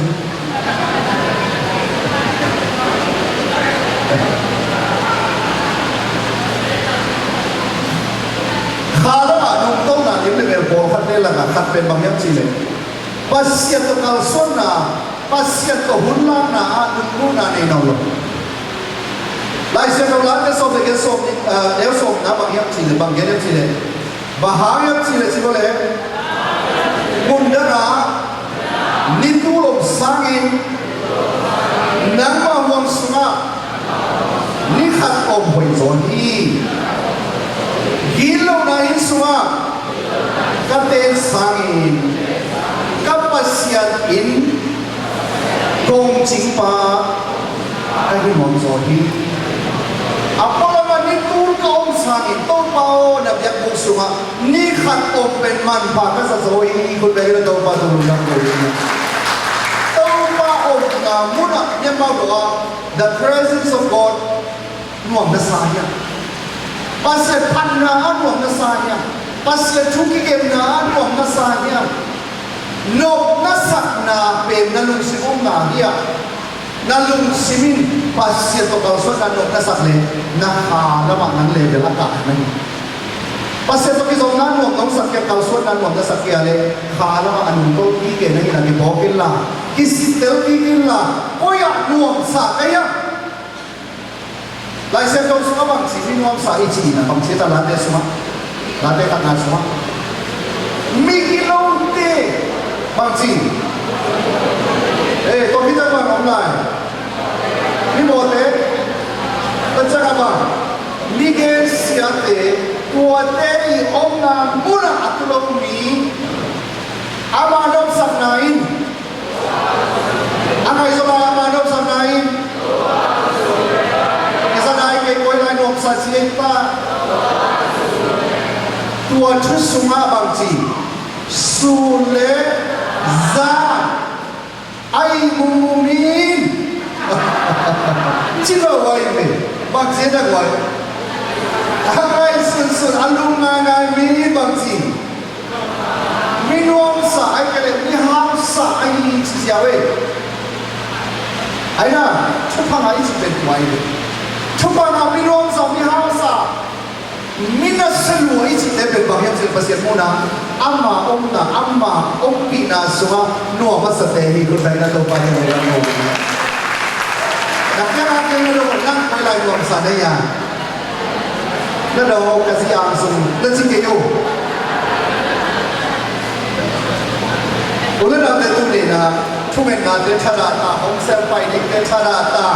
Kha lamah nungtona lim le mel pawlkhatte lakah khat pen bang hiam cih leh, Pasian tawh kalsuanna, Pasian tawh hun lakna ah nuntakna nei nawn lo. Lai Siangtho Late sawm le giat, sawm, ah, neu sawmna bang hiam cih leh, bang gen hiam cih leh, bang hang hiam cih leh, ci ko leh, mun dang ah ni tul om sangin nangmah huang sungah ni khat om hoih zaw hi. Ginlohna inn sungah ka ten sangin ka Pasian inn kong cingpa ka hi nuam zaw hi. A pualamah ni tul ka om sangin Topa aw, na biakbuk sungah ni khat om pen manpha ka sa zaw hi. Khut beng in Topa tungah lungdam ko hi. Topa omna munah, Myanmar dawh ah, the presence of God nuam na sa hiam? Pasian phatna ah nuam na sa hiam? Pasian thu kigemna ah nuam na sa hiam? Nopna sakna pen na lungsim um na hiam? Na lungsim in Pasian tawh kalsuanna nuam na sak leh, na kha lamah nang level a kah na hi. Pasian tawh kizopna nuam nong sak kei a, kalsuanna nuam na sak kei a leh, kha lamah a nungto kik na hi na kiphawk inla, kisittel kik inla, koi ah nuamsa ka hiam? Lai Siangtho sungah bangci mi nuamsa i cih na, bangci ta Late sungah, Late khatna sungah, migilote bangci, eh, tua khit ciang bang om lai? Mimawhte, tua ciangah bang? Migensiate, tuate i omna munah a tu lo mi, ama nopsakna in, a ngaihsut lai ama nopsakna in, i za nai kei, koi lai nopsa ci ei ta. Tua thu sungah bangci, sun le zan a ihmu mumi in, ci lo a ih ve, bangci a dang uai? A ngaihsunsun, a lung ngaingai mi in bangci, mi nuamsa ahih kei leh mi hausa ahi hi ci ziau ei. Ahi na, thupha ngah i cih pen tua hi ve. Thupha ngah, mi nuamsa, mi hausa. Mi nasia lua i cihte pen bang hiam cih leh Pasian muhna, ama omna, ama ompihna sungah nuam a sate hi. Khut beng in Topa tungah lungdam. Na kiangah kei na dong, nang koi lai nuamsa na hi a, na dong ka zi ang sung na ci kei uh. U le naute, tuni-in ah thungetnate thadah ta, hong sel pai dingte thadah ta,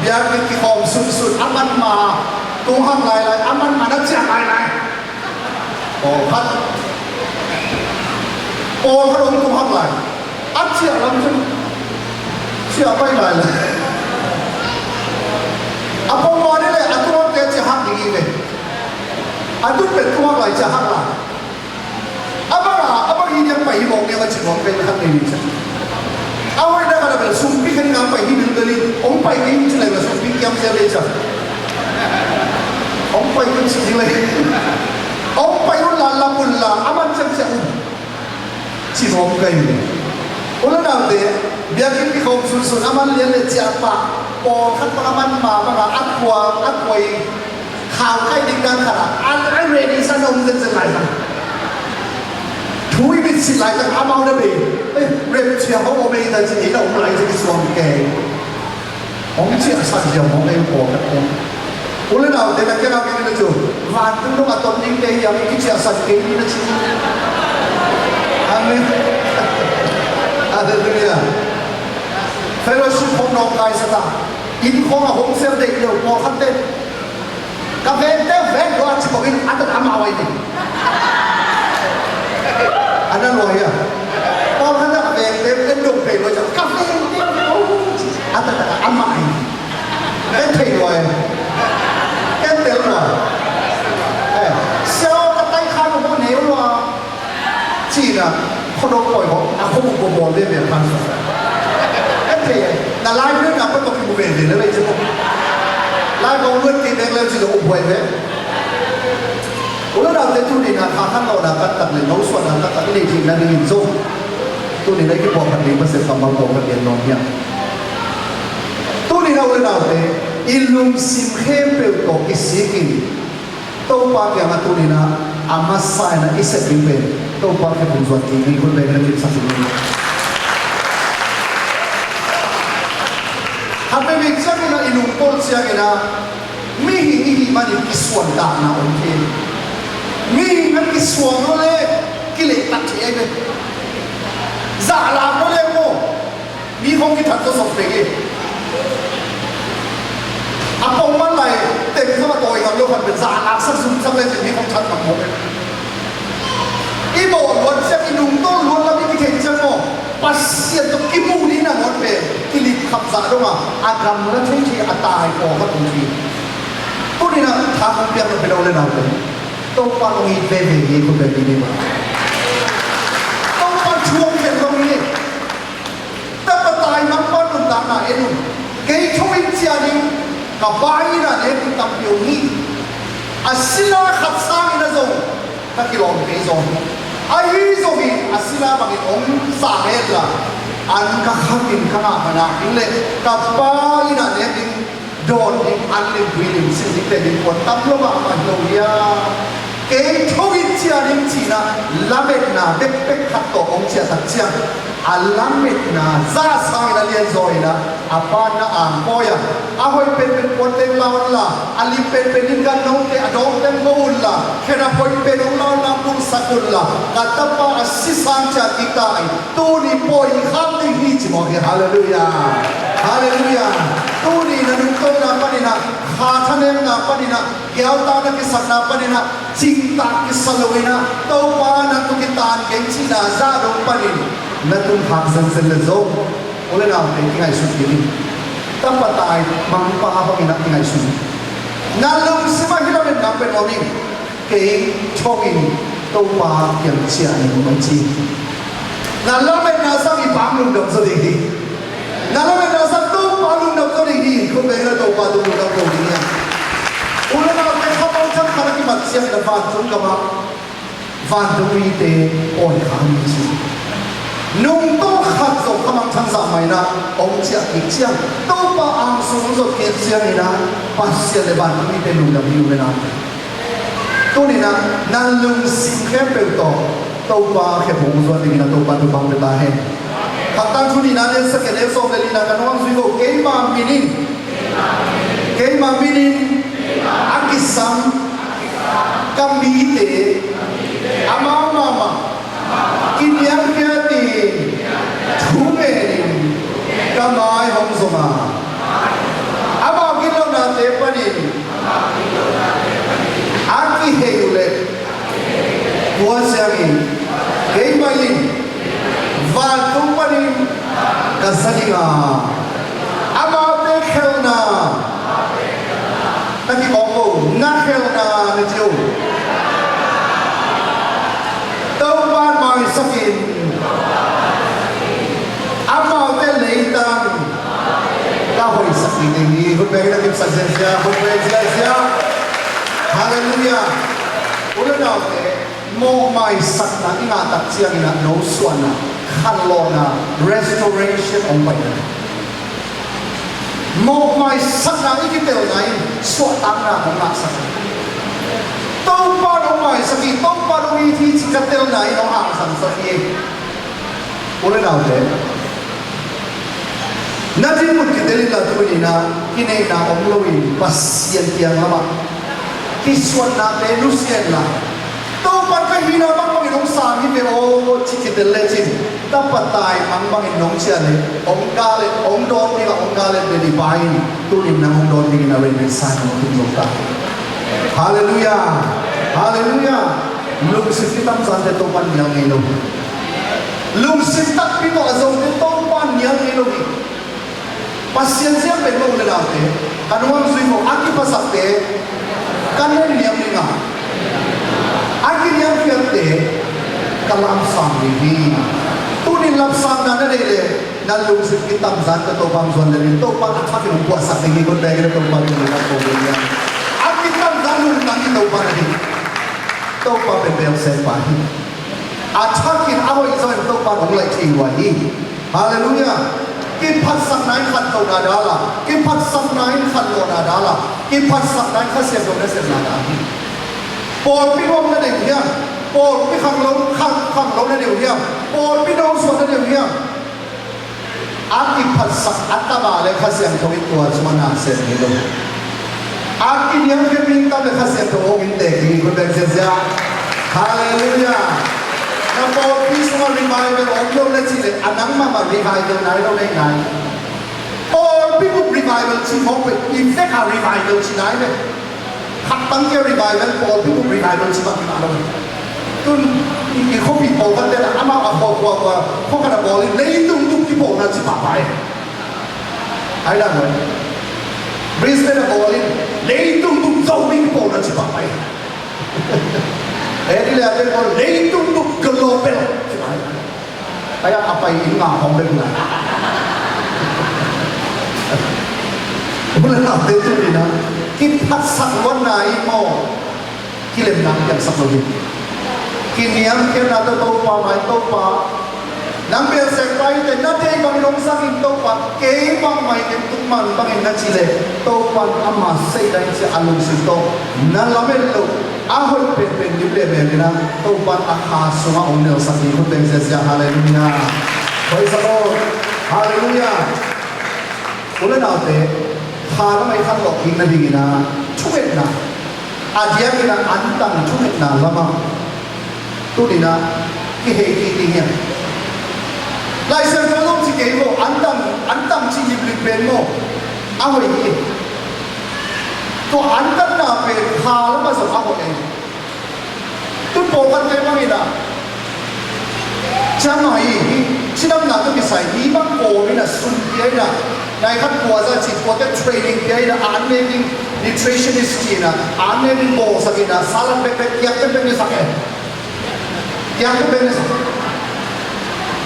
biakinn kikhawm sunsun, a man ma tung hak lailai, a man ma na ciah lailai. Pawlkhat, pawlkhat hong tung hak lai. A ciah lam cun ciah pai lailai. A pawlkhat ni le a tung hakte ciah hak ding hi ve. A tun pen tung hak lai, ciah hak lai. A bang a, a bang hi diam, pai hi mawk diam a ci mawk pen khat nei ni ciah. A hoih na khat a bel sumpi khen nga pai hi bilbel in, hong pai ding ci lai la sumpi kiam sia lei ciah. Hong pai ding ci ding lei. Hong pai un la, lap un la, a man ciang ciah un. Ci mawk pen. U le naute, biakinn kikhawm sunsun, a man lian le ciah pah, pawlkhat bang a man ma bang a, a kua, a kua i khau kai ding dan khat a, a, a ready sa na om zenzen lai bang. Thu i mit sit lai tak amau na bei. Eh, rem cia ho om ei ta ci ei na om lai ci kisuang kei. Hong ciahsan ziau hong ei pawlkhat kei. U le naute, na kiangah kei na cu, vantung dong a ton dingte hiam i kiciahsan kei ni na ci. Amen. Halleluiah. Fellowship hong nawngkai sa ta. Inn khawng a hong sel deih lo pawlkhatte. Ka vengte veng lua ci bawk in a tat amau ahi ni. A na lua hia? Pawlkhat a ka vengte en dong pei lua ci, ka vengte veng lua ci. A tat amah ahi ni. En thei lua e. En tel lua. Eh, siau ka tai khan lua, neu lua. Cina, khuadawk pawi hawh, a khuabuk bawl veve a phan sa. Kan thei e, na lai luatna pan tawh kimu veve le lai ci hawh. Lai kong luat kei bek le ci zong um huai ve. U le naute, tuni-in ah kha khan lawhna taktak le nosuahna taktak i neih theihna dingin zong tuni-in ah i kipawlkhat ding Pasian kammal pawlkhat gen nuam hiam? Tuni-in ah u le naute, i lungsim khempeuh tawh kisik in Topa kiangah tuni-in ah a masa in ah i sep ding pen Topa khe phung zuan kik ni. Khut beng in ah kipsak ding ni. Khat veivei ciangin ah i lungpawl ciangin ah mihing i hih manin kisuan dahna om thei. Mihing a kisuang lo le kilehtak thei ahi ve. Zahlak lo le maw. Mi khong kithat zawsawk peng hi. A pongman lai teng zong a tawi ngam lo khat pen zah laksak zumsak le cin mi khong that ngam mawk hi. I bawh luat ciang, i nungtawl luat lam i kithei ciang maw, Pasian tawh kimuh ding nangawn pen kilip khap zah dong a, a gamla theithei a tai pawlkhat om hi. Tuni-in ah tha kong piak lo pen, u le naute, Topa hong it veve hi. Khut beng ni maw. Topa thu hong khen lo hi. Tapa taimang pan nuntakna en un. Kei tho in ciah ding, ka Pa in ah nek ding tampi om hi. A sila khat sangin ah zong ka kilawm kei zaw hi. Ahi zongin a sila bangin hong sa hen la, an ka khatin ka ngah man a ding le ka Pa in ah nek ding dawn ding, an lim, tui lim, sin ding, pen ding kuan tam lo mahmah hi lo hia? Kei tho in ciah ding ci-in ah lametna bekbek khat tawh hong ciah tak ciang, a lametna za sangin a lianzaw in ah a Pa in ah angpawi a, a hoih penpen kuan teng la un la, a lim penpen in gan note, a dawng teng go un la, khen a hoih pen hong la un la, pulsak un la, ka tapa a si sang ciah kik ta in, tuni pawi khak ding hi ci mawk hi. Halleluiah. Halleluiah. Tuni na nungtawina panin ah, kha thanemna panin ah, giauta na kisakna panin ah, cingtak kisa loin ah, Topa na tawh kitan keng cihna zah dong panin na tun khak zenzen le zong, u le naute, kingaihsun kik in. Tapa taimang pa bangin ah kingaihsun. Na lungsim ah hih lametna pen om in. Kei thongin Topa kiang ciah ning, hong ci. Na lametna zang i Pa lungdam zaw ding hi. Na lametna zang Topa lungdam zaw ding hi. Khut beng in ah Topa tung lungdam ko ding hi. U le naute, kha mangthang khat a kimat ciangin a vantung gamah vantung mite pawi kha ni ci. Nungtawl khat zong kha mangthang zah mah in ah hong ciah kik ciang, Topa ang sung zot kik ciangin ah Pasian le vantung mite lungdam hi, u le naute. Tuni-in ah na lungsim khempeuh tawh Topa khe hong zuan dingin ah Topa thupha pia ta hen. Khattan thu nihna, neu sagih, neu sawm le lina, ka nung hong zui vo. Keima min in, keima min in a kisam ka mite amau mahmah kiniamkhiatin thungen in ka mai hong zong a, amau gitlohnate panin a kihei uh leh, tua ciangin keimah in vantung panin ka za ding a, amaute khelhna, na kikawk uh, na khelhna na ci uh, Topa in maisak in, amaute leitang ka hoihsak ding hi. Khut beng in a kipsak ziahziah, khut beng ziahziah. Halleluiah. U le naute, mawhmaisakna i ngah tak ciangin ah no suahna, khanlawhna, restoration hong pai hi. Mawhmaisakna i kitelna in suahtakna hong ngahsak hi. Topa in hong maisak hi, Topa in hong it hi ci ka telna in hong hangsansak hi. U le naute, na dinmun kitel inla, tuni-in ah kineihna om loin Pasian kiang lamah kisuannate nusia inla, Topa in ka hihna bangbangin hong sang hi ve aw ci kitel lecin, tapa taimang bangin nong ciah leh hong gal et, hong dawn ding a hong gal et leh i Pa in tuni-in nang hong dawn dingin a ready sa in hong tung zo ta. Halleluiah. Halleluiah. Lungsim kitamzante Topa in nial ngei lo. Lungsim takpi tawh a zote Topa in nial ngei lo hi. Pasian ziang pen mah, u le naute, ka nung hong zui vo, a kiphasakte ka neng niam ding a, a kiniamkhiatte ka lamsang ding hi. Tuni-in lamsangna na nei leh, na lungsim kitamzante Topa hong zuan lel in, Topa in a thakin hong puahsak ding hi. Khut beng in a Topa tuni-in a ko ding hi. A kitamzan lungtang hi Topa na hi. Topa pen belsehpa hi. A thakin a hoih zongin Topa in hong laih thei uh hi. Halleluiah. Kiphatsakna in khantohna dal a, kiphatsakna in khanlawhna dal a, kiphatsakna in Kha Siangtho nasepna dal hi. Pawlpi nuam na deih uh hiam? Pawlpi khanglo, khang, khanglo na deih uh hiam? Pawlpi nosuah na deih uh hiam? A kiphatsak a tama le Kha Siangtho in tua sungah na sem hi lo. A kiniamkhiat mi tam le Kha Siangtho hong inntek ding hi. Khut beng ziahziah. Halleluiah. Na pawlpi sungah revival om lo na cih leh, a nang mahmah revival nai lo na hi nai. Pawlpi bup revival cih mawk peuh, i vek a revival cih nai ve. Khat bang kia revival, pawlpi bup revival cih bang hi mah lo. Tun i, i khuapi pawlkhat te na, amau a khua khua khua, khua khat a bawl in, leitung bup kipawlna cih pahpah e. Ai dan lo. Brisbane a bawl in, leitung bup Zomi kipawlna cih pahpah e. Eh, i le a te bawl, leitung bup global cih pahpah e. Ai a, a pai in nga hong bek lai. U le naute, tuni-in ah kiphatsak luatna i maw, kilemna piangsak lo hi. Kiniamkhiatna tawh Topa mai, Topa, nang belsehpa hi teh, na deih bangin hong sak in Topa, kei bang mai ken tung man bangin na cih leh, Topa in ama seih dai ciah a lungsim tawh na lamen loh a hoih penpen lim le mel in ah Topa in a kha sungah hong nelsak ding. Khut beng ziahziah. Halleluiah. Praise the Lord. Halleluiah. U le naute, kha lamah i khanlawh kik nadingin ah thungetna, a diakin ah antang thungetna lamah tuni-in ah kihei kik ding hiam? Lai Siangtho zong ci kei maw, antang, antang cih liplip pen maw, a hoih hi. Tua antanna pen kha lamah zong a hoih e. Tun pawlkhatte bangin ah, ciamah hi, cidamna tawh kisai mi bang kawm in ah, sum pia in ah, nai khat kua za ci, kuate training pia in ah, a an ne ding nutritionist ci in ah, a an ne ding bawlsak in ah, salad bekbek, kiak bekbek ne sak e. Kiak bekbek ne sak.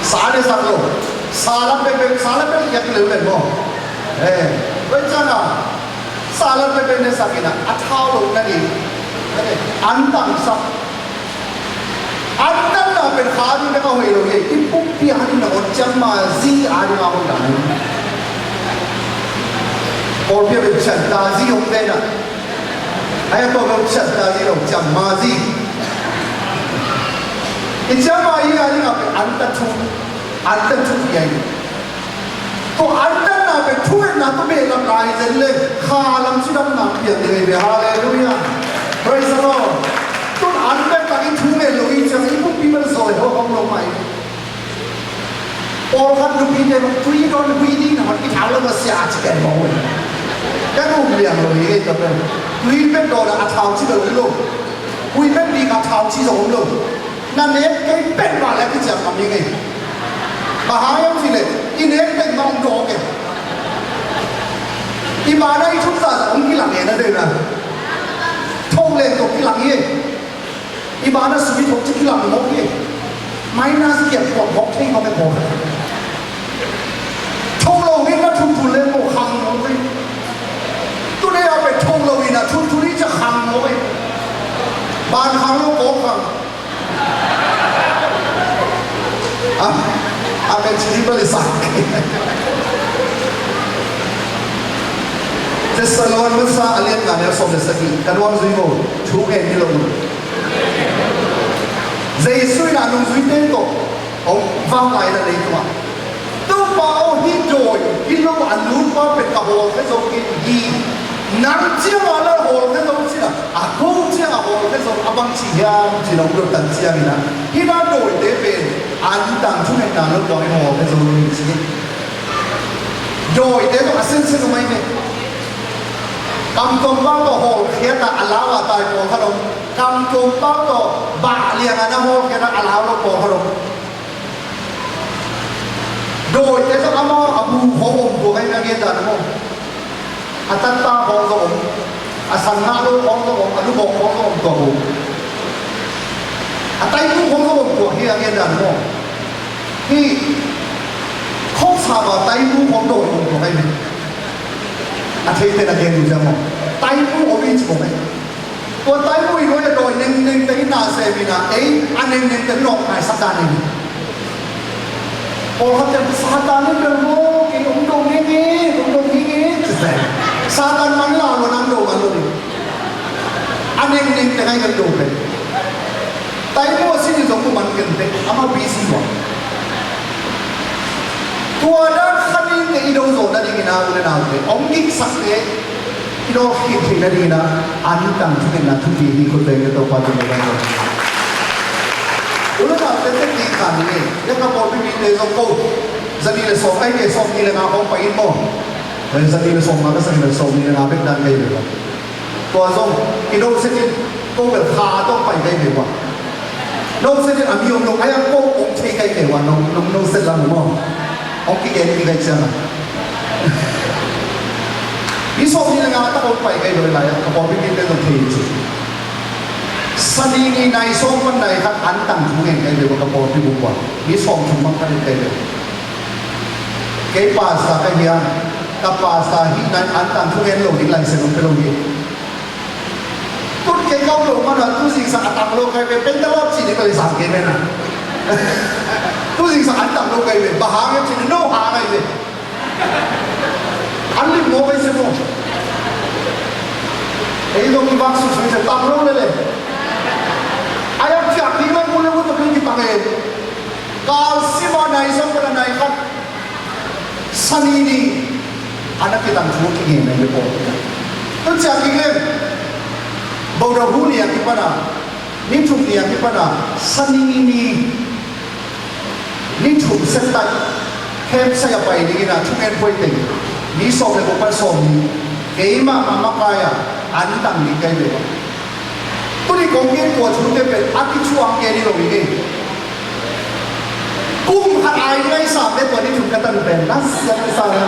Sa ne sak lo. Salad bekbek, salad bekbek kiak lel pen maw. Eh, tua ciang a, salad bekbek ne sak in ah, a thau lo na ding, antang sak. Antanna pen kha ding bek a hoih lo hi. I pumpi a ding nangawn ciamma zi a ding a hoih dan. Pawlpi a bek cian ta zi hong ven ah. Ai a tua bel ciat ta zi lo, ciam ma zi. I ciam ma i a ding a pen an ta thu, an ta thu i a i. Tua an ta na pen thu en na tua beh lam lai zen le kha lam ci dam na pian ding i ve. Hallelujah. Praise the Lord. Tun an pen tak i thu ngen lo i ciang i pumpi bel zoi ho hong lo mai. Pawlkhat nupite bang tui dawn hui ding na hot i thau lo na sia ci pen mawk uh. Kan um liang lo hi ei tua pen. Tui pen dawn a thau ci bel om lo. Hui pen bik a thau ci zong om lo. Na nek kei pen mah leh kiciam ngam hi ngei. Bang hang hiam cih leh i nek pen mah om dawk e. I bana i thuk zahzah om kilang e na dei na. Thong leng tawh kilang hi e. I bana sum i thok ci kilang mawk hi. Minus kiat kuat mawk thei mawk e mawk. Thong lo hi na thunthun le mawk khang mawk hi. Tuni a pen thong lo hi na thunthun hi ci khang mawk hi. Ban khang lo kawk khang. Ah, amen ci ding bel i sak. Thessalon masa a lian nga neu sawm le sagih, ka nuam zui maw, thu ngen hi lo. Jesu in a nungzuite tawh hong vanglai na leitungah, Topa aw, hih dawi hi lo a nupa pen ka hawlkhia zo kei hi. Nang ciangah la hawlkhia zo cin a, a ko ciangah hawlkhia zo a bang ci hiam cin a hong dottan ciangin a, hih na dawite pen antang thungetna lo dawng in hawlkhia zo lo hi ci. Dawite tawh a sensen uh mai ve. Kamtuam bang tawh hawlkhiat a a lau a tai pawlkhat om. Kamtuam bang tawh bah liang a na hawlkhiat a a lau lo pawlkhat om. Dawite zong amau a bu khawng om tua ka hi na gen dan maw? A tatta khawng zong om. A san ngah lo khawng zong om. A lubawk khawng zong om tua bu. A taimu khawng zong om tua hi a gen dan maw? Hi khawng sa ba taimu khawng dawi om tua ka hi na. A theite na gen uh cia maw? Taimu om i ci maw ka hi. Tua taimu i nuai a dawi nengneng teng in na sem in a, ei a nengneng teng in awk ngai Satan in. Pawlkhat teng Satan in bel maw, kei hong do ngenge, hong do ngenge ci se. Satan man la lo nang do man lo ding. A nengneng teng ai kan do pen. Taimu a sin in zong ku man ken teng, amau busy maw. Tua dan khat in teng i do zawh nading in a u le naute, hong giksak teng i dawn khit theih nading in a, antang thungetna thupi hi. Khut beng le Topa tungah kan dawn. U le naute, tek ding khan ni e. Leh ka pawlpi mite zong ko, za nih le sawm, ai, kei sawm nih le nga khawng pai in maw? Za nih le sawm nga, ka za nih le sawm nih le nga bek dan kei ve maw? Tua zong i do set in, ko bel kha tawh pai kei ve maw? No set in a mi om lo, ai a ko ong thei kai kei ua, no, no, no set lam maw. Ong kigen ki kai ciang a. Mi sawm nih le nga tak ong pai kai lo lai a, ka pawlpi mite zong thei ci. Sani ni nai sawm pan nai khat antang thu ngen kai lo ua, ka pawlpi buk ua. Mi sawm thum bang khat in kai lo. Kei pastor ka hi a, ka pastor hih nai antang thu ngen lo ding license ong pe lo hi. Tun kei ka um loh man a, tu zingsak a tam lo kai ve, pen ta lawp cih ding bel i sam kei pen a. Tu zingsak a tam lo kai ve, bang hang hiam cih ding, no hang ai ve. An lim maw kai se maw. Ei zong i vak suisui se tam lo lele. Ai a ciak ding lo mu le mu tawh pen kipang e. Kal sim a nai sawm pan a nai khat. Sani ni a na kitang thu kingen a hi pawh. Tun ciah kik leng. Bodahu ni a kipan a, ni thum ni a kipan a, Sani ni, ni thum set tak. Khemsai a pai dingin a thungen phuai teng. Ni sawm le guk pan sawm ni. Keimah mah makai a, an tang ni kai ve. Tuni kong gen tua thute pen a kicuang gen hi lo hi ngei. Kum khat ai ngai sam le tua ni thum ka tan pen na siang sa na.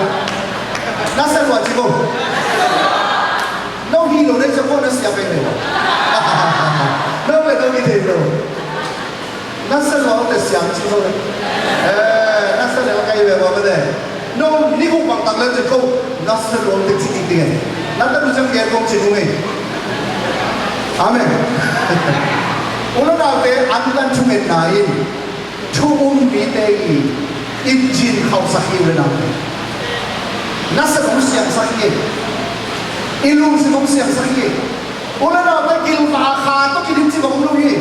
Na sa lua ci ko. No hi lo nei sa ko na siang kai ve. No le no ni thei lo. Na sa lua te siang ci ko le. Eh, na sa le kai ve ba ba de. No, ni guk bang tang le te ko, na sa lua te ci ding ding. Na ta du cang gen kong ci ding e. Amen. U le naute, an tan thungetna in, thu um mite i engine khauhsak hi u le naute. Na sa kong siangsak hi. I lungsim kong siangsak hi. U le naute, gilvah a kha tawh kidim cih bang om lo hi.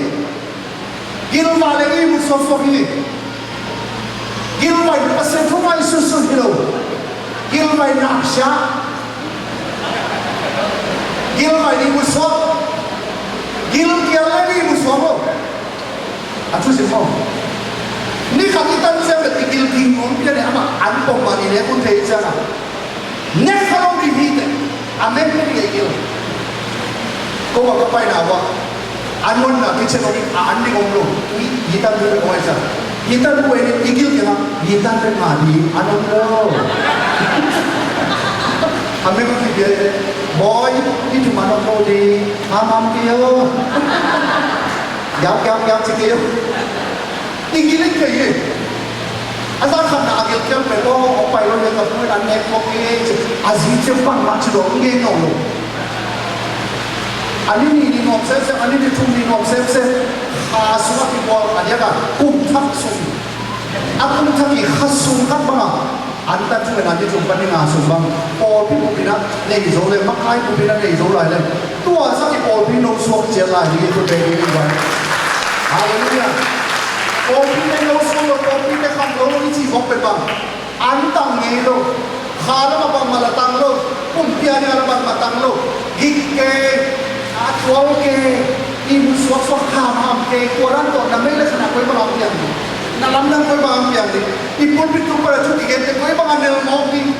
Gilvah le i mu suaksuak hi. Gilvah in Pasian thu ngai sunsun hi lo. Gilvah in naksia. Gilvah in i mu suak. Gilkial le i mu suak lo. A thusim maw? Ni khat i tan ciang bek i gil ging nuam pian e, amah an pom mah ni nek un thei ciang a, nek kha lo ding hi teh. A mek mek i gil. Ko bang ka paina uah an onna kichen om, a an ding om lo. I, i tan tu bek om ai ciang, i tan tu bek i gil kei hang, i tan bek ngah ding an om lo. A mek mek i gil. Boy, i tu man om lo ding. Ham ham kei o. Yap yap yap ci kei o. I gil in kei hi. A zan khat na a gilkial pen lo, hong pai lo, ka pu in an nek khawk hi ci. A zi ciang bangmah ci lo, ngen nawn lo. A ni nih ni nuam semsem, a ni nih thum ni nuam semsem. Kha sungah kibual a diak a, kum thak sung. A kum thak i kha sung khat bangah an tan thungen a, ni thum pan ni nga sung bang pawlpi bupin ah nei zo le, makai bupin ah nei zo lai le, tua zah i pawlpi no suak ciat lai ding i khut beng ding i guan. Halleluiah. Pawlpite no suak lo, pawlpite kham lo lo i cih bawk pen bang, an tang ngei lo. Kha lamah bangmah la tang lo. Pumpi a dingah la bangmah tang lo. Gik kei, a tual kei, i mu suaksuak, hamham kei, tua dan tawh na mei le khan a koi bang a piang ding, na lamdang koi bang a piang ding. I pulpit tung pan a thu kigente koi bang a nel mawk ding.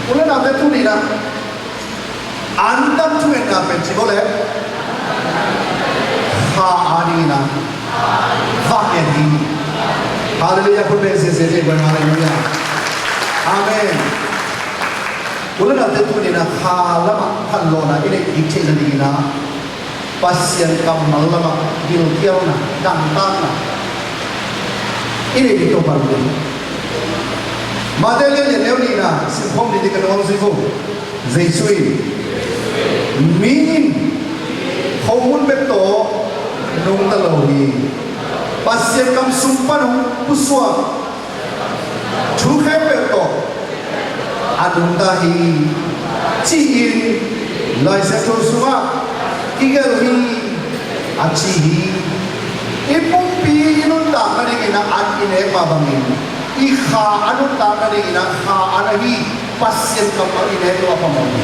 U le naute, tuni-in ah an tan thungetna pen ci bawle, kha a dingin ah vak ngen hi. Halleluiah. Khut beng sese ding, halleluiah. Amen. U le naute, tuni-in ah kha lamah phanlawhna i neih kik theihna dingin ah Pasian kammal lamah gilkialna, dangtakna i neih ding Topa lungdam. Matthai lian neu nihna simkhawm ding ka nuam zui vo. Jesu in, mi in khomun bek tawh nungta lo hi. Pasian kam sung pan hong pusuak thu khempeuh tawh a nungta hi, ci-in Lai Siangtho sungah kigelh hi, a ci hi. I pumpi i nuntakna dingin ah an i nek mah bangin, i kha a nuntakna dingin ah kha an ahi Pasian kammal i nek lo a phamawh hi.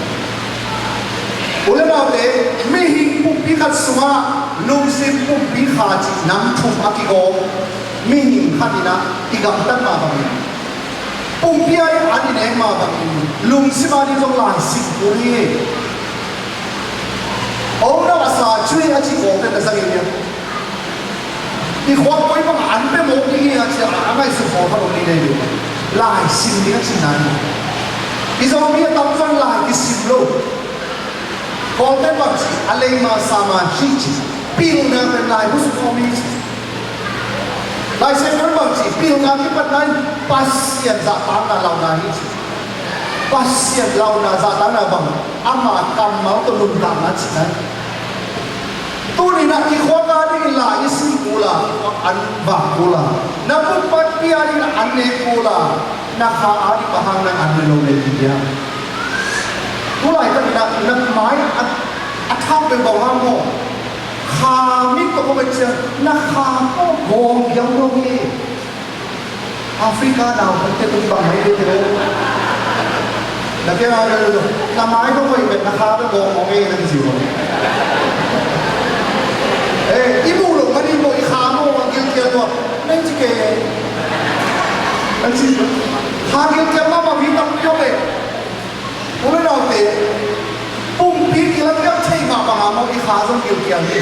U le naute, mihing pumpi khat sungah lungsim, pumpi, kha cih nam thum a kigawm mihing khat in ah i gamtat mah bangin, pumpi a ding an i nek mah bangin, lungsim a ding zong laisim kul hi. Om na a sa cui a cih kawmte na zang in hiam? I khuak koi bang an pia mawk ding hi a ci a, a ngaihsut khawl khat om ding nei ding. Laisim ding a cihna hi. I Zomi a tamzaw in lai kisim lo. Kawlte bang ci, a leima sama hi ci. Pilna pen lai bu sung om hi ci. Lai Siangtho in bang ci, pilna kipatna in Pasian zahtakna launa hi ci. Pasian launa zahtakna bang, ama kammal tawh nuntakna cihna hi. Tuni-in ah i khuak a dingin lai i sim kul a, an vak kul a, na pumpi a dingin an nek kul a, na kha a ding bang hang nang an ne lo nei ding hiam? Tulaitak in ah na mai a, a thak pen bang hang maw? Kha mit tawh kong et ciang na kha maw gawng giam lo hi. Africa naupangte tung bang mai te te lo. Na piang a lo lo. Na mai lo mai bet na kha lo gawng gawng e na kici lo. Eh, i mu lo mani mo i kha mo a gilkial lo. Na ci ke. Na ci. Kha gilkial ma ma mi tam pio be. U le naute, pumpi gilkial thei mah bangin maw i kha zong gilkial hi.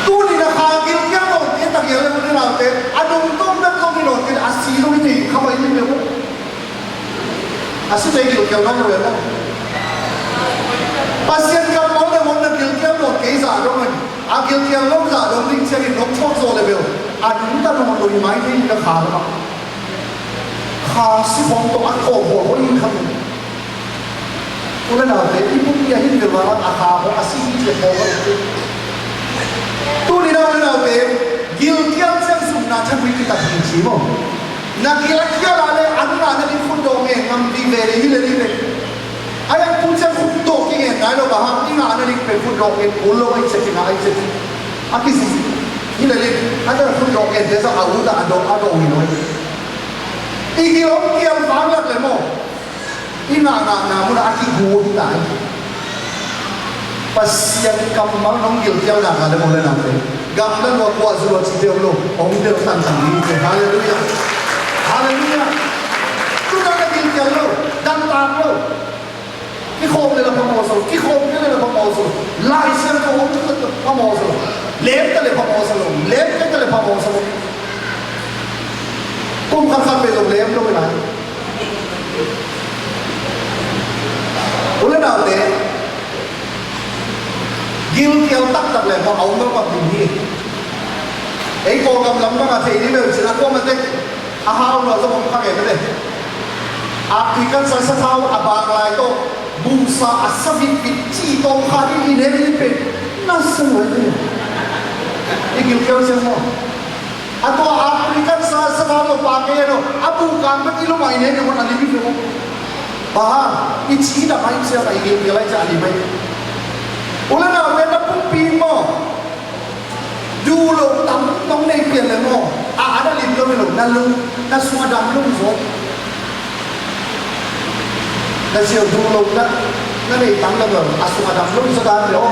Tuni-in a kha gilkial nawn kei ta gil le u le naute, a nungta bek zong hi nawn kei, a si zong hi thei kha mai hi le u. A si thei gilkial nawn lo le maw. Pasian kammal le maw na gilkial nawn kei zah dong in, a gilkial lo zah dong ding ciangin nong thuak zaw le bel, a nungta nawn lo hi mai thei hi ka kha le maw. Kha si khawng tawh a kawm hawl hawl in kha. U le naute, i pumpi a hin bel vala a kha hawl a si hi ci a kawm hawl. Tuni-in a u le naute, gilkial ciang zumna thanui kitat hi ci maw. Na gil a kial a le an ngah nading khut dawh nge ngam dih ve le hi le dih ve. A yang tu ciang khutdawh kingen nai lo, bang hang, i ngahna ding pen khutdawh ngen kul lo, a i ciah kingah, a i ciah ki, a kisi hi le lik, a ciah khutdawh ngen te zong a ut a, a dawh, a dawh hi lo. I gil hong kial vang lak le maw, i ngahngahna munah a kigu hi ta hi. Pasian kammal nong gilkial nak a le maw le nak le, gamla lua, kua zu lua ci peuh lo, hong delh tangtang ding hi. Halleluiah. Halleluiah. Tu nak na gilkial lo, dangtak lo. Kikhawm le la phamawh sa lo, kikhawm kei le la phamawh sa lo. Lai Siangtho om le la phamawh sa lo. Lem ta le phamawh sa lo, lem kei ta le phamawh sa lo. Kum khat khat peuh zong lem lo hi lai. U le naute, gilkial taktak le maw, a om lo bang ding hi. Ei Kawlgam lam bang a thei ni beuh cin a kuamah tek. A hau lua zong om kha ngen mete. African sa sathau a bang lai tawh busa a sa vitvit ci tawm kha ding i nek ding pen na sa lua hi. I gilkial ciang maw. A tua African sa sathau tawh pang kei a no a bu kang bek i lum a i nek ding maw, a lim i fe maw. Bang hang, i ci dam a i ciang a i gilkial a i ciang a lim a i. U le naute, na pumpi maw. Duh loh tam nong nei pian le maw, a, a na lim lo hi lo, na lung, na sung a dam lo hi zaw. Na siau duh loh na, na nei tam lo hi lo, a sung a dam lo hi zaw dan le aw.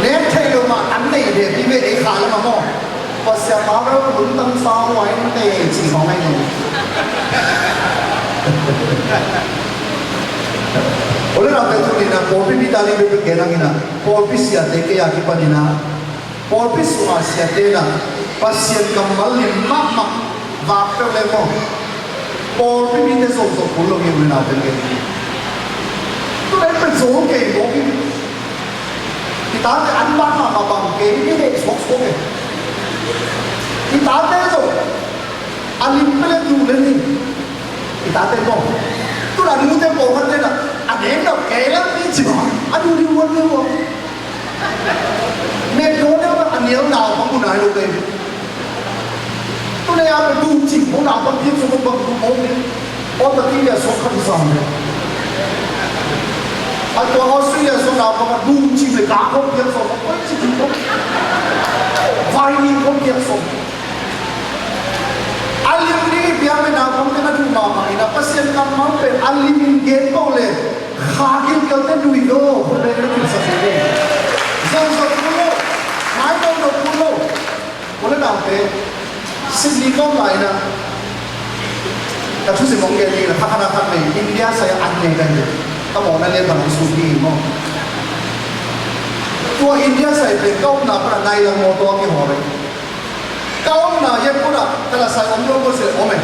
Nek theih loh mah an nei ve, i ve ei kha lam a maw. Pasian ma bel lungtang sau huai nte ci khawng ahi hi. Ole naute, tuni-in ah pawlpi mi tali bekbek gen hangin ah, pawlpi siate kei a kipanin ah, pawlpi sungah siate in ah Pasian kammal lim mahmah vak peuh leng maw, pawlpi mite zong zong kul lo hi. Ole naute, gen hi. Tu-in pen zong kei mawk hi. I tate an bang mahmah bang kei, i heh suaksuak e. I tate zong a lim pia le duh le ni. I tate maw. Tu-in a nute pawlkhatte in a, a nek nop kei lam ni ci maw, a duh ding huan ding uh a. Mek dawn deuh a nial naupang uh nai lo kei. Tu-in a pen duh cing maw, naupang piak sung maw, bang duh maw ni. Aw, ta ti lia suak khat i sam le. A tua Australia suak naupang a duh cing le, ka khawm piak sawm, oi, ci ti khawm. Vai ni khawm piak sawm. A lim ding i piak le naupangte na duh mahmah in a, Pasian kammal pen a lim in gen ko le, kha gilkialte duh hi lo, hun le na duh sa se le. Zong zong kul lo, mai zong zong kul lo. Ole naute, Sydney kawm lai in a, ka thusim hong gen ding in a, kha khat a khat vei, India sai an ne ka hi. Ka mawhna lian bang hong sut ding hi maw. Tua India sai pen ka omna pan a nai lang mawtaw a kihawl hi. Ka omna yet pun ah ka la sai om lo maw se om e.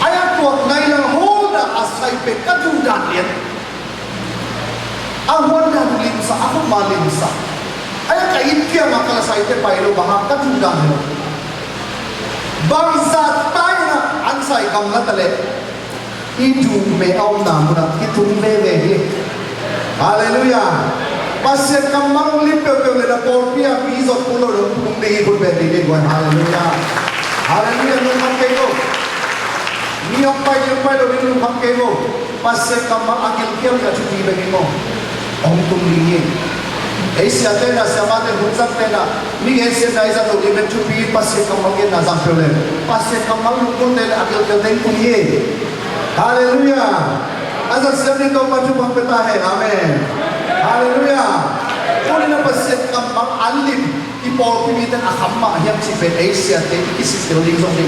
A yak tuak nai lang hawlna a sai pen ka duh dan lian. A huan dan limsa, a khutma limsa. A yak ka inn kiangah ka la saite pai lo, bang hang ka duh dan hi lo. Bangzah ta in ah an sai gamla ta leh. I duh meh a omna munah kitung veve hi. Halleluiah. Pasian kammal hong lim peuhpeuh le na pawlpi ah mi zot kul lo dong tung ding hi, khut beng ding ding guai. Halleluiah. Halleluiah. Lungkham kei ko. Mi hong pai ding hong pai lo ding lungkham kei ko. Pasian kammal a gilkial ka thupi bek hi maw. Hong tung ding hi. Ei siate na, siamate, hun zangte na, mi gen siatna i zat loh ding bek thupi, Pasian kammal genna zang peuh le. Pasian kammal lungkimte le a gilkialte in tung hi. Halleluiah. A zat siam ding Topa thupha pia ta hen. Amen. Halleluiah. Tuni-in a Pasian kammal a lim i pawlpi mite a kham mah hiam cih pen ei siate i kisik tel ding zong hi.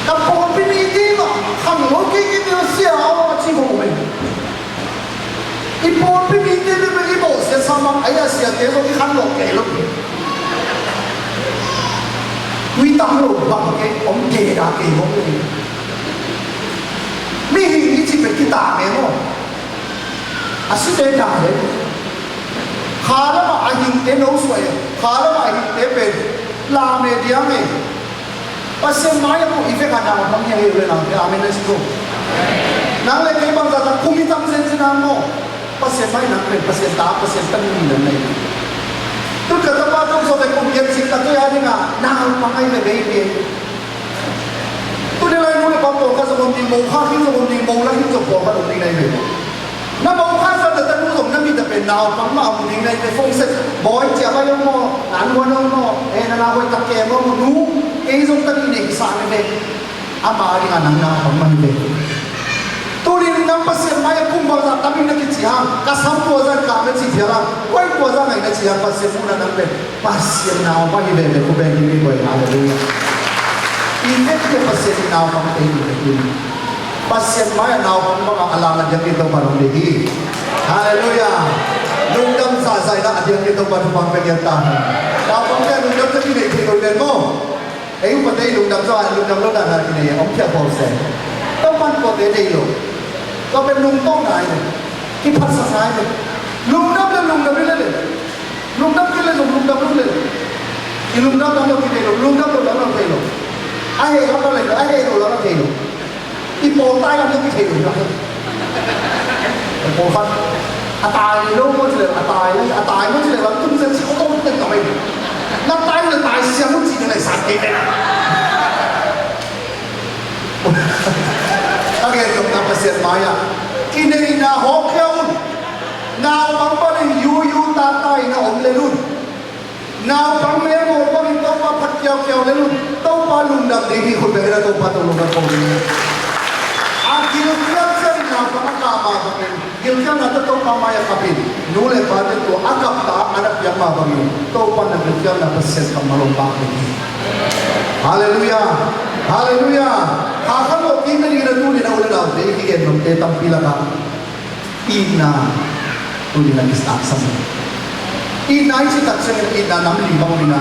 Ka pawlpi mite mah kham lo kei kei tel sia aw a ci bawh uh hi. I pawlpi mite bek bek i bawhsiat sa mah, a siate zong i khan lawh kei lo. Tui tam lo bang kei om, deda kei bawk kei. Mihing i cih pen kitak e maw. A site dai e. Kha lamah a hingte no suai e. Kha lamah a hingte pen lam e, diang e. Pasian mai-ah ko i vek a naupang hi a, hi uh le nang, amen na ci ko. Nang le kei bangzah tak kum i tam zenzen a maw. Pasian mai nang pen Pasian ta, Pasian ta mi nang nei. Tun ka tapa tawh zawh pen kum giat cik ka tui a ding a, naupang ahi ve, baby. Tu Tuni lai nu le pa pawlkhat zong om ding, mokha khing zong om ding, mola khing zong pawlkhat om ding na hi ve. Na mokha zong na tanu zong na mit a pen naupang mah om ding na hi ve. Phone set, bawi ciah bai om maw, nanguan om maw, eh, na na hoih tak kem om maw, nu, kei zong ka nih nei sang hi ve. Ama a dingah nang naupang mah hi ve. Tuni nang Pasian mai-ah kum bangzah tam ing na kici hang, ka sam tua zah kah na ci phial hang, kua in tua zah ngaih na ci hang, Pasian muhna nang pen Pasian nau mah hi veve, khut beng ding hi ve. Halleluiah. I vekpi a Pasian i naupangte hi ve. Pasian mai-ah naupang bangah a lang a diak ding Topa hong deih hi. Halleluiah. Lungdam zahzah in a diak ding Topa thupha pia gen ta hen. Naupangte lungdam zah kinei thei lo hi ven maw. Ei upate i lungdam zong a lungdam lo dan a kinei a om khia pawl se. Topa'n kuate deih lo. Tua pen lungdam nai le, kiphatsak nai le. Lungdam le lungdam hi le le. Lungdam kei le zong lungdam lo le. I lungdam dan lo kinei lo, lungdam lo dan lo thei lo. A heh lam lo le, a heh lo lam lo thei lo. I pawl tai lam lo kithei lo na. Pawl khat a tai lo maw ci le, a tai lo, a tai maw ci le, lam tung zen ci ko tong teng ka mai. Lam tai lo tai siang maw ci le lai sa kei le. A gen zong na Pasian mai-ah kineihna hawk khia un. Naupang panin yuyu tata in a om lel un. Naupang mel mawl bangin Topa phat kiaukiau lel un. Topa lungdam ding hi, khut beng in a Topa tawh lungdam ko ding hi. A gilkial ciangin naupang a kah mah bangin, gilkialna tawh Topa mai-ah kap in. Nu le pate tua a kapta a na piak mah bangin Topa na gilkialna Pasian kammal hong bak ding hi. Halleluiah. Halleluiah. Kha khat lo kik na ding in a tuni na u le naute i kigen nopte tampi lakah itna tuni na kitaksam hi. Itna i cih tak ciangin itna nam li bang om in a,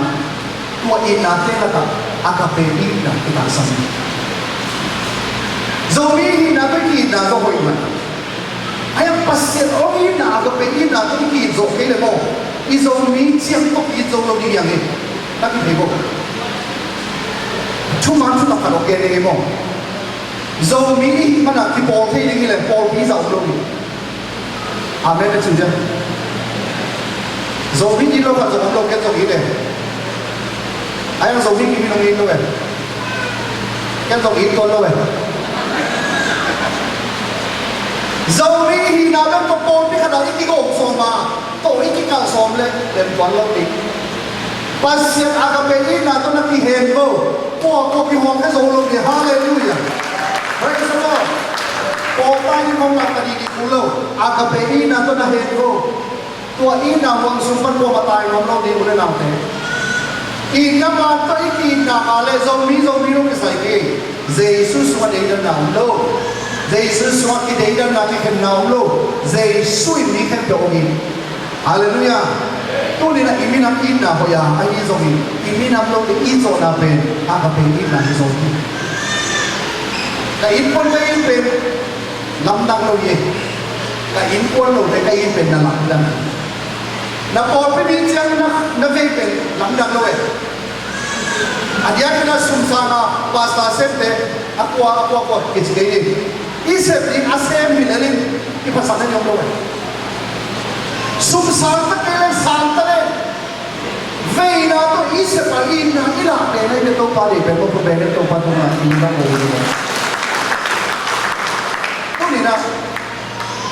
tua itnate lakah agape itna kitaksam hi. Zomi hihna tawh i ki-itna zong hoih mah. Ahi hang Pasian hong itna agape itna tawh i ki-it zawh kei le maw, i Zomi ciang tawh ki-it zo lo ding hi hang hi. Na kithei bo. Thuman thutak khat hong gen ning hi maw. Zomi i hih manin kipawl thei ding hi leh pawlpi zah om lo ding. Amen na ci uh ciang. Zomi it lo khat zong om lo, ken zong it e. Ahi hang Zomi kim in hong it lo e. Ken zong it tuan lo e. Zomi i hihna bek tawh pawlpi khat ah i kigawm sawm a, tawh i kikalh sawm leh lem tuan lo ding. Pasian agape itna tawh na kihen vo. Kua kua kihawm khe zo lo ding. Halleluiah. Praise the Lord. Pawl tai ding hong lak ka dih dih kul lo. Agape itna tawh na hen vo. Tua itna huang sung pan kuamah tai nuam lo ding, u le naute. Itna man tawh i ki-itna mah leh Zomi Zomi lo kisai kei. Jesu sungah deidanna om lo. Jesu sungah kideidanna kikhenna om lo. Jesu in mi khempeuh hong it. Halleluiah. Tuni-in ah i minam itna hoih a, ahi zongin i minam lote i zawhna pen agape itna hi zaw hi. Ka innkuan ka it pen lamdang lo hi. Ka innkuan lote ka it pen na lamdang hi. Na pawlpi mi ciang na, na vei pen lamdang lo e. A diakin a sum sang a pastor semte a kua, a kua, kua kici kei ding. I sep ding a sem hi lel in i phasak na niawm lo e. Sum sang ta kei leng sang ta leng, veina tawh i sep a itna i lak pen a i bia Topa deih pen, Topa pen, Topa tungah i lak lo hi. Tuni-in ah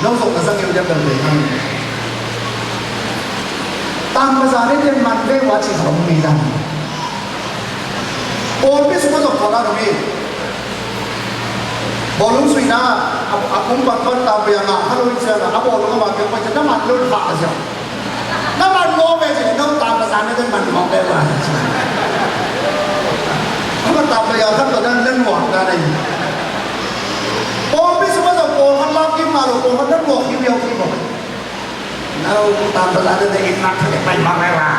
no zong na zang ngeu diam bel bei hang. Tang bazaar nete man ve ua ci khat om mi dan. Pawlpi sungah zong tua dan om hi. Bawlung suihna a, a kum pan pan tang bazaar ngah kha lo hi ciang a, a bawlung a man keu pai ciang na man lo kha a ciang. Na man mawk ve ci, no tang bazaar nete man mawk ve ua ci. Ama tang bazaar khat tua dan na nuak dan ahi. Pawlpi sungah zong pawlkhat lam kim mah lo, pawlkhat na nuak hi viau kim mawk. No tang bazaar nete in mak thak pai mawk ve ua.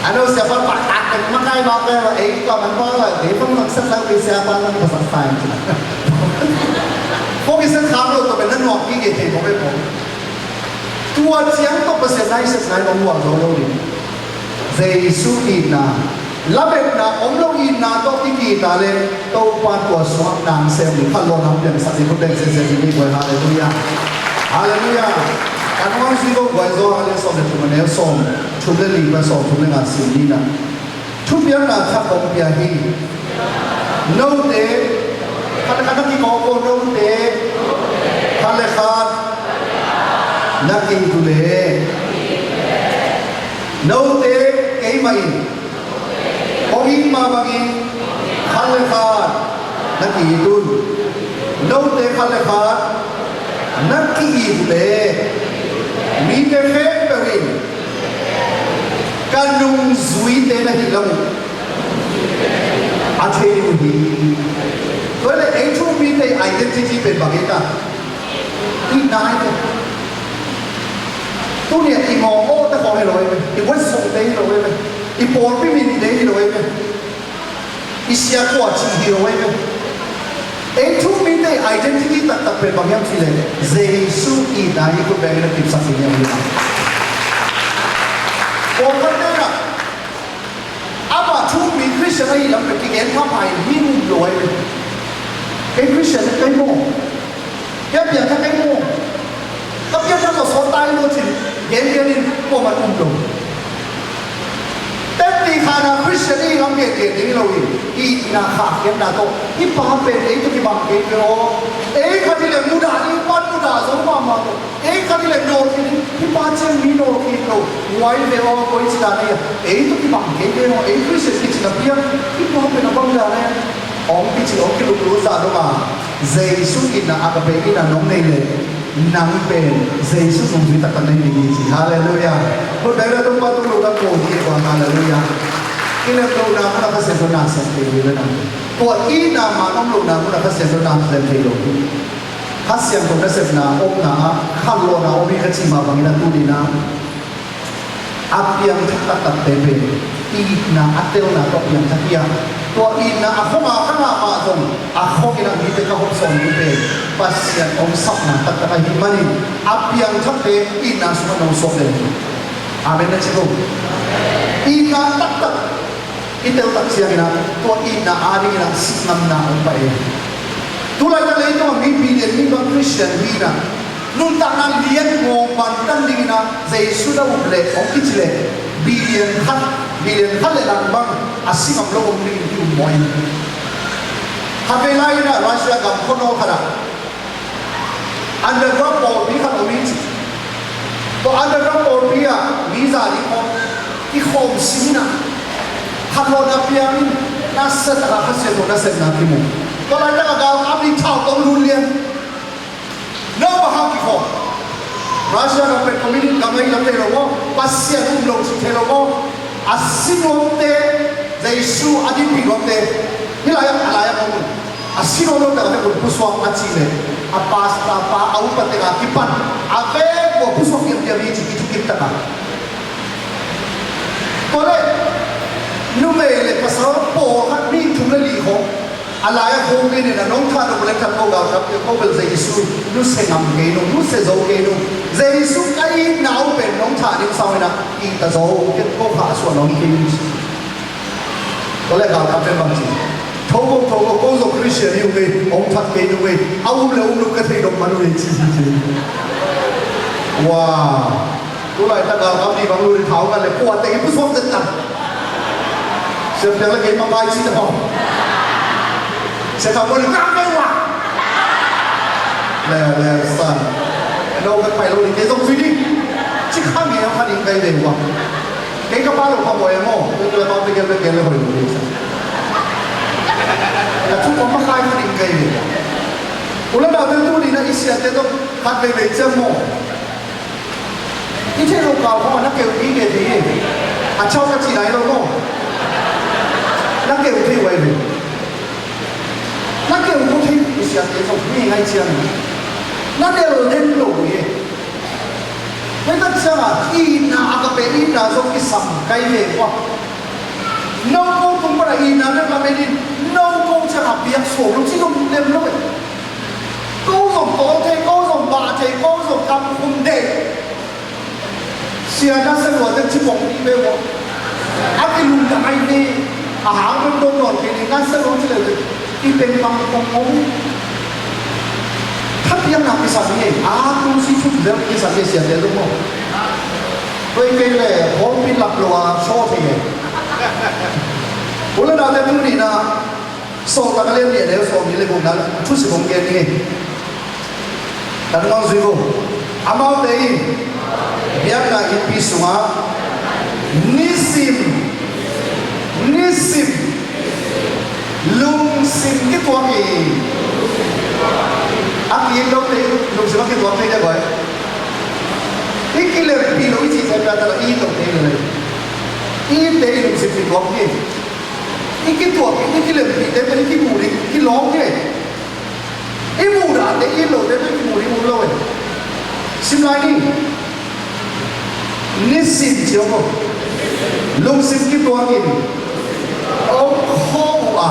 A no siapa pah tak pen makai mawk ve ua, ei tua man mawk ua, ei pang mak sak lau, ei siapa lam pasak fine. Pawlpi sungah kham lo tua pen na nuak hi kei thei mawk ve pawh. Tua ciang tawh Pasian na i sep nai mawk ua zo lo ding. Jesu itna, lametna om lo itna tawh i ki-itna leh Topa tua sungah na sem ding, phat lo na piangsak ding, khut beng sese ding hi guai. Halleluiah. Halleluiah. Kan hong sui ko guai zo, Halleluiah sawm le thum a neu sawm thum le li pan sawm thum le nga sim ni na. Thupiakna thak kong pia hi. Note khat le khat na kikawkaw, note khat le khat na ki-it uh leh, note keimah in kong it mah bangin khat le khat na ki-it un. Note khat le khat na ki-it uh leh mite khempeuh in ka nungzuite na hi lo uh a thei uh hi. Tua leh ei thu mite identity pen bang hi ta? Itna hi ve. Tuni-a i ngawngawhte khawng hi lo hi ve. I wet sungte hi lo hi ve. I pawlpi minte hi lo hi ve. I sia kua cih hi lo hi ve. Ei thu mite identity taktak pen bang hiam cih leh Jesu itna hi. Khut beng in a kipsak ding hiam hi. Pawlkhatte in ah amah thu mi Christian ahih lam pen kigen pha pha in mi um lo hi ve. Kei Christian kei maw? Kei a piangthak kei maw? Ka piangthak lo sawt tai maw cin gen gen in kuamah um lo. Teti khana Christian i lam gen gen ding lo hi. Itna khahkhiatna tawh i Pa pen ei tawh kibang kei ve aw. Ei khat hi leh mudah ding pan mudah zo mahmah tawh. Ei khat hi leh nawlkhin ding, hih pa ciang mi nawlkhin lo. Huai ve aw, koi ci dan ei a. Ei tawh kibang kei ve aw, ei Christian kici na piang, hih pa pen a bang dan ei a. Hong kici hong kiluklut zah dong a, Jesu itna, agape itna nong nei leh nang pen Jesu nungzui taktak na hi ding hi ci. Halleluiah. Khut beng in a tung pa tung lo na ko hi ua, halleluiah. I lem lohna mun a Kha Siangtho na sem thei hi ve nang. Tua itna man om lohna mun a Kha Siangtho na sem thei lo hi. Kha Siangtho nasepna omna ah khanlawhna om hi ka cih mah bangin a tuni-in ah a piangthak taktakte pen itna a telna tawh piangthak hi a, tua itna a khong a ka ngah mah zong a khong in a mite ka hopsawn ding pen Pasian hong sapna taktak ahih manin a piangthakte itna sungah na hong suak den hi. Amen na ci ko. Itna taktak i tel tak ciangin ah tua itna adingin ah sih ngamna om pah e. Tu laitak leitung ah mi billion nih bang Christian hi in ah nuntakna lian ngawng bantan dingin ah Jesu na up leh hong kici leh billion khat, billion khat le lang bang a sih ngam lo om dingin ki-um maw in. Khatvei lai in ah Russia gam khuanawl khat ah underground pawlpi khat om hi ci. Tua underground pawlpi ah mi za ding khawng kikhawm sim in ah khanlawhna piang in nasia tak a Kha Siangtho nasepna kimu. Tua laitak a galkap nih thautawng lut lian. No bang hang kikhawm? Russia gam pen communist gam ahi lam thei lo maw? Pasian um lo cih thei lo maw? A si nuamte, Jesu a dinpih nuamte. Hih lai-ah, a lai-ah mawk un. A si nuam lo tak a vek un pusuak a cih leh a pastor pa a upa teng a kipan a vek uh a pusuak diamdiam hi ci, i thukip tak a. Tua leh numei le pasal pawlkhat mi thum le li khawng a lai-ah khawng kei nen a nong thah nong le thah ko galkapte ko bel Jesu nusia ngam kei nung, nusia zo kei nung. Jesu ka itna uh pen nong thah ding sau in ah ih ta zo kei ko kha a suah nong kei nung. Tua leh galkap pen bang ci? Tho ko, tho ko, ko zong Christian hi ung ei, hong that kei nung ei, a um le um lo ka thei dong man uh ei ci ci ci. Wa. Tu laitak galkap nih bang lut in thau ngan le kua teng i pusuak zet tan. Siam piang le kei makai ci ta hong. Sia thau ko le kang kei wa. Le le san. No ka pai lo ni kei zong zui ni. Ci kha nge kha ni kai ve wa. Kei ka pa lo kha mo e mo. Kei le pa te kei le kei le hoi lo ni sa. Ka thu ko makai kha ni kai ve. U le nau te tu ni na i siate zong khat veve ciang mo. I theih loh kau khawng ah na keu ding nge thei hi. A chau ka cih nai lo maw? Na keu thei uh ahi ve. Na keu uh thei uh siate zong mi ngai ciang. Na del den lo uh hi. Tua tak ciangin itna, agape itna zong kisam kai ve uh a. No ko tung pan a itna bek lamen in, no ko ciangin a piak suak lo ci zong lem lo eh. Ko zong tawl thei, ko zong bah thei, ko zong kam khum thei. Sia na sa lua teng ci pong dih ve maw? A kilungdam ahi ve. A hang dong dong nawn kei ni na sa lua ci leh ve. I pen bang kong om. Thapiakna kisam hi. A tu si thum zel kisam hi siate zong maw? Tua i kei leh hawlpi lap lo a shaw thei hi. Naute, tuni-in ah Sawltak a lian nih, a neu sawmnih le gukna thusim hong gen ning ei. Kan hong zui vo. Amaute in biakna innpi sungah nisim, nisim lungsim kituakin, a ki-it lote in lungsim a kituak thei ding a, i kilempih loh i cih ciang pia ta lo, i it loh thei lo. I itte in lungsim kituak hi. I kituak, i kilempihte pen i kimu ding kilawm hi. I muhdahte, i it lohte pen i kimu ding um lo hi. Sim lai ni. Nisim ci-in hong ko. Lungsim kituakin hong khawm uh a,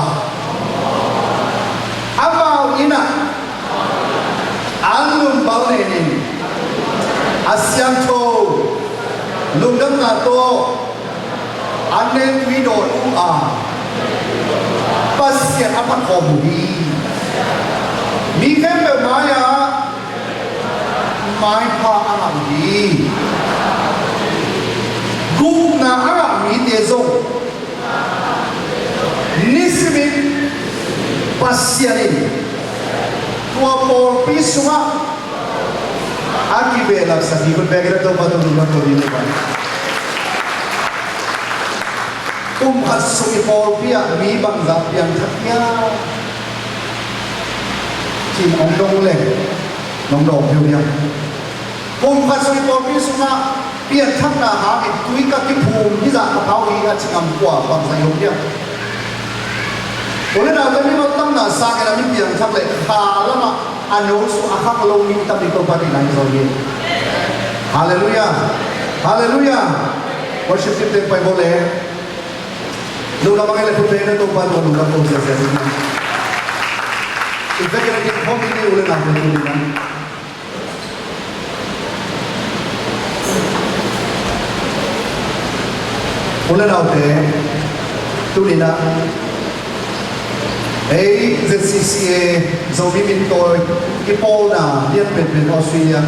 amau in ah an lum bal nen in, a siangtho lungdamna tawh an nen tui dawn uh a, Pasian a phat khawm uh hi. Mi khempeuh mai-ah maipha a ngah uh hi. Gukna a ngah mite zong nisimin Pasian in tua pawlpi sungah a kibehlapsak hi. Hun bek in a Topa tungah lungdam ko ding hi. Kum khat sung i pawlpi ah mi bangzah piangthak hiam, ci-in hong dong leh nong dawng peuh hiam? Kum khat sung i pawlpi sungah pianthakna hangin tui ka kiphum hi zah ka phau hi a ci ngam kua bangzah i om hiam? U le naute, mimal tamna sangin a mi piangthak leh kha lamah a no sung a khang lo mi tam ding Topa deihna hi zaw hi. Halleluiah. Halleluiah. Worship team te pai bawl le. Lo lam a ngen le khut beng in a Topa tungah lungdam ko ziahziah ding hi. I vekin a kikhawm ding hi, u le naute, tuni-in ah. U le naute, tuni-in ah ei Z C C A Zomi Mintawi i pawlna lian penpen Australia,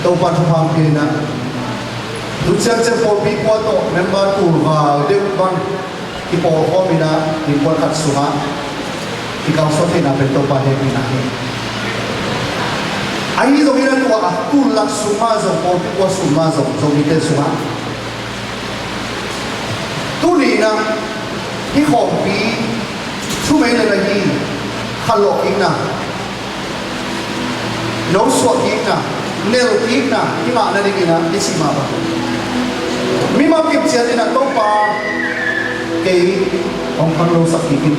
Topa thupha hong pia in ah, tu ciangciang pawlpi kua tawh member tul val deuh bang kipawlkhawm in ah, innkuan khat sungah kikal suah theihna pen Topa hehpihna hi. Ahi zongin a tua a tul lak sung mah zong, pawlpi kua sung mah zong, Zomite sungah tuni-in ah hih khawmpi thumei le na hi khanlawh kikna, nosuah kikna, nel kikna i ngah nadingin ah i cih mah bang, mimal kip ciat in ah Topa kei hong khanglosak kik in.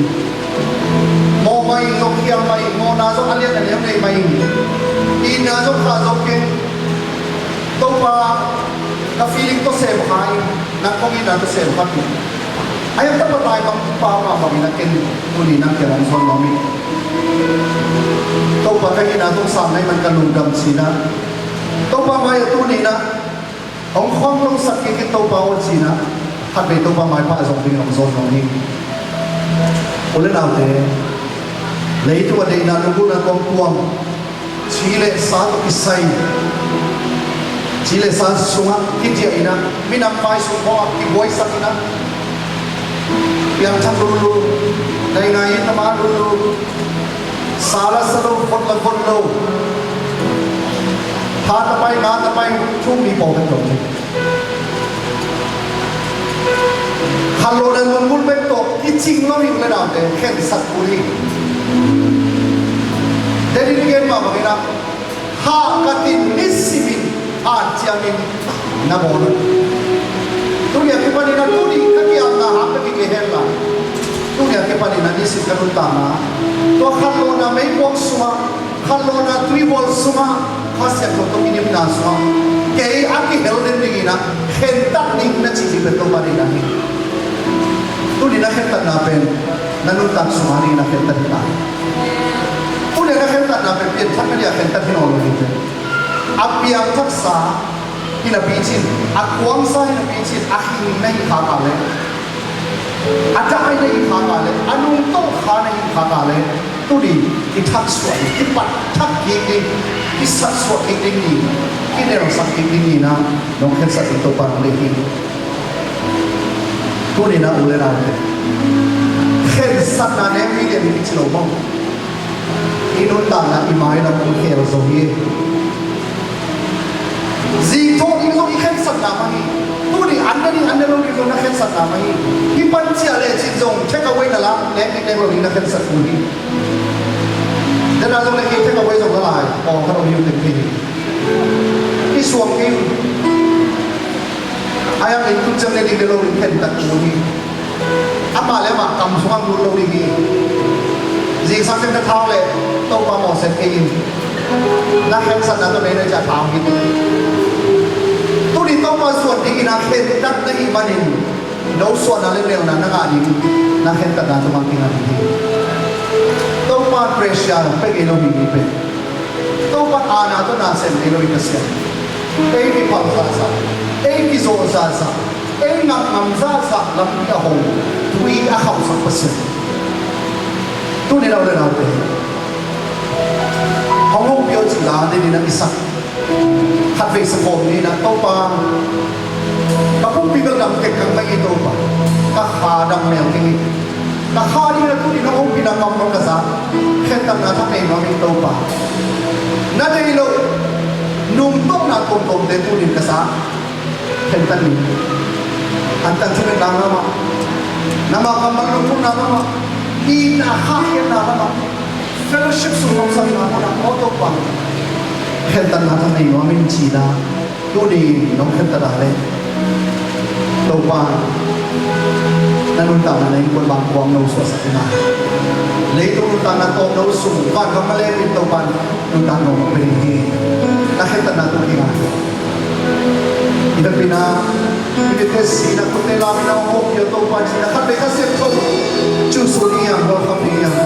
Mawh mah ing, zong khial mah ing, mawhna zong a lian a neu nei mah ing, itna zong khah zo keng. Topa, ka feeling tawh sem kha ing, nang kong itna tawh sem kha ing. A hiam, tapa taimang pa mah bangin a ken tuni nang kiang hong zawn nuam ing. Topa, ka itna tawh sang nai man ka lungdam ci-in ah, Topa mai-ah tuni-in ah hong khanglosak kik in Topa aw ci-in ah, khatvei Topa maipha a zong dingin hong zawn nuam ing. U le naute, leitung a deihna lunggulhna tuamtuam, ci le sa tawh kisai, ci le sa sungah kidiah in ah, minam vai sung khawngah kibuaisak in ah, piangthak lulu, naingai in tama lulu, sa la sa lo, vot la vot lo, pha tapai, nga tapai, thu mi pawlkhat lo hi. Khanlawhna lunggulh bek tawh kicing lo hi, u le naute, khensat kul hi. David in gen mah bangin ah, hahkat in, nisimin, hanciamin na bawl un. Tuni a kipanin ah, tuni ka kiamna hang bek hi kei hen la, tuni a kipanin ah nisim ka nuntakna, tua khanlawhna meipuak sungah, khanlawhna tuihual sungah, Kha Siangtho tawh kidimna sungah kei a kihel den dingin ah khentat ning na cih ding pen Topa deihna hi. Tuni na khentatna pen na nuntak sungah dingin a khentat hi ta. Tuni na khentatna pen pianthak na dingin a khentat hi nawn lo ding pen, a piangthaksa hi napi cin, a kuangsa hi napi cin, a khing na hi kha kha leh, a dai na hi kha kha leh, a nungtolh kha na hi kha kha leh, tuni kithaksuah ding, kipat thak kik ding, kisatsuah kik ding ni, kinelsak kik ding ni na nong khensat ding Topa nong deih hi. Tuni na u le naute, Khensatna nem hi lian hi ci lo maw? I nuntakna i mailam i khel zo hi. Zing thawh ding zong i khensatna mah hi. Tuni an ne ding an ne lo ding zong na khensatna mah hi. Hih pan ciah lecin zong take away na la, lek ding lek lo ding na khensat kul hi. Dena zong lek hi, take away zong la lai, aw khat om hi uh teng thei hi. I suang kei uh. Ai ang in tu ciang ne ding ne lo ding khentat kul hi. Amah le amah kam sungah lut lo ding hi. Zingsang teng na thau le Topa mawhset kei in. Na khensatna tawh nei na ciah thau hi. Tuni Topa suan dingin a khentat na hih manin no suahna le nelna na ngah ding, na khentatna tawh mah kingah ding hi. Topa pressure pek ei lo hi, hi pek. Topa aana tawh na sem ei lo hi Pasian. Ei kiphal zahzah, ei kizawh zahzah, ei ngak ngam zahzah lampi a hong, tui a khauhsak Pasian. Tuni no le note hong hopih aw cih la dingin a kisak. Khatvei sa khawm ni na, Topa, ka pumpi bel dam kek kang ka hi Topa, ka kha dam mel keng hi. Ka kha ding na tuni na hopihna kammal ka za, khentatna thak nei nuam hi Topa. Na deih loh nungtawkna tuamtuamte tuni ka za, khentat ni. Antan thungetna lamah, nangma kammal lungkhunna lamah, itna khahkhiatna lamah, fellowship sung nong sakna lamah, aw Topa, khentatna thak nei nuam in ci la. Tuni nong khentat a le Topa, na nuntakna na innkuan bang kuang no suahsak ina. Leitung nuntakna tawh no sung vangam a lem in Topa nuntak no mong pe ding hi. Na khentatna tu kingah hi. I vekpi na i vekpi sina kutte lam na hong hopih aw Topa cina khat vei Kha Siangtho cu sun i ang, welcome i ang.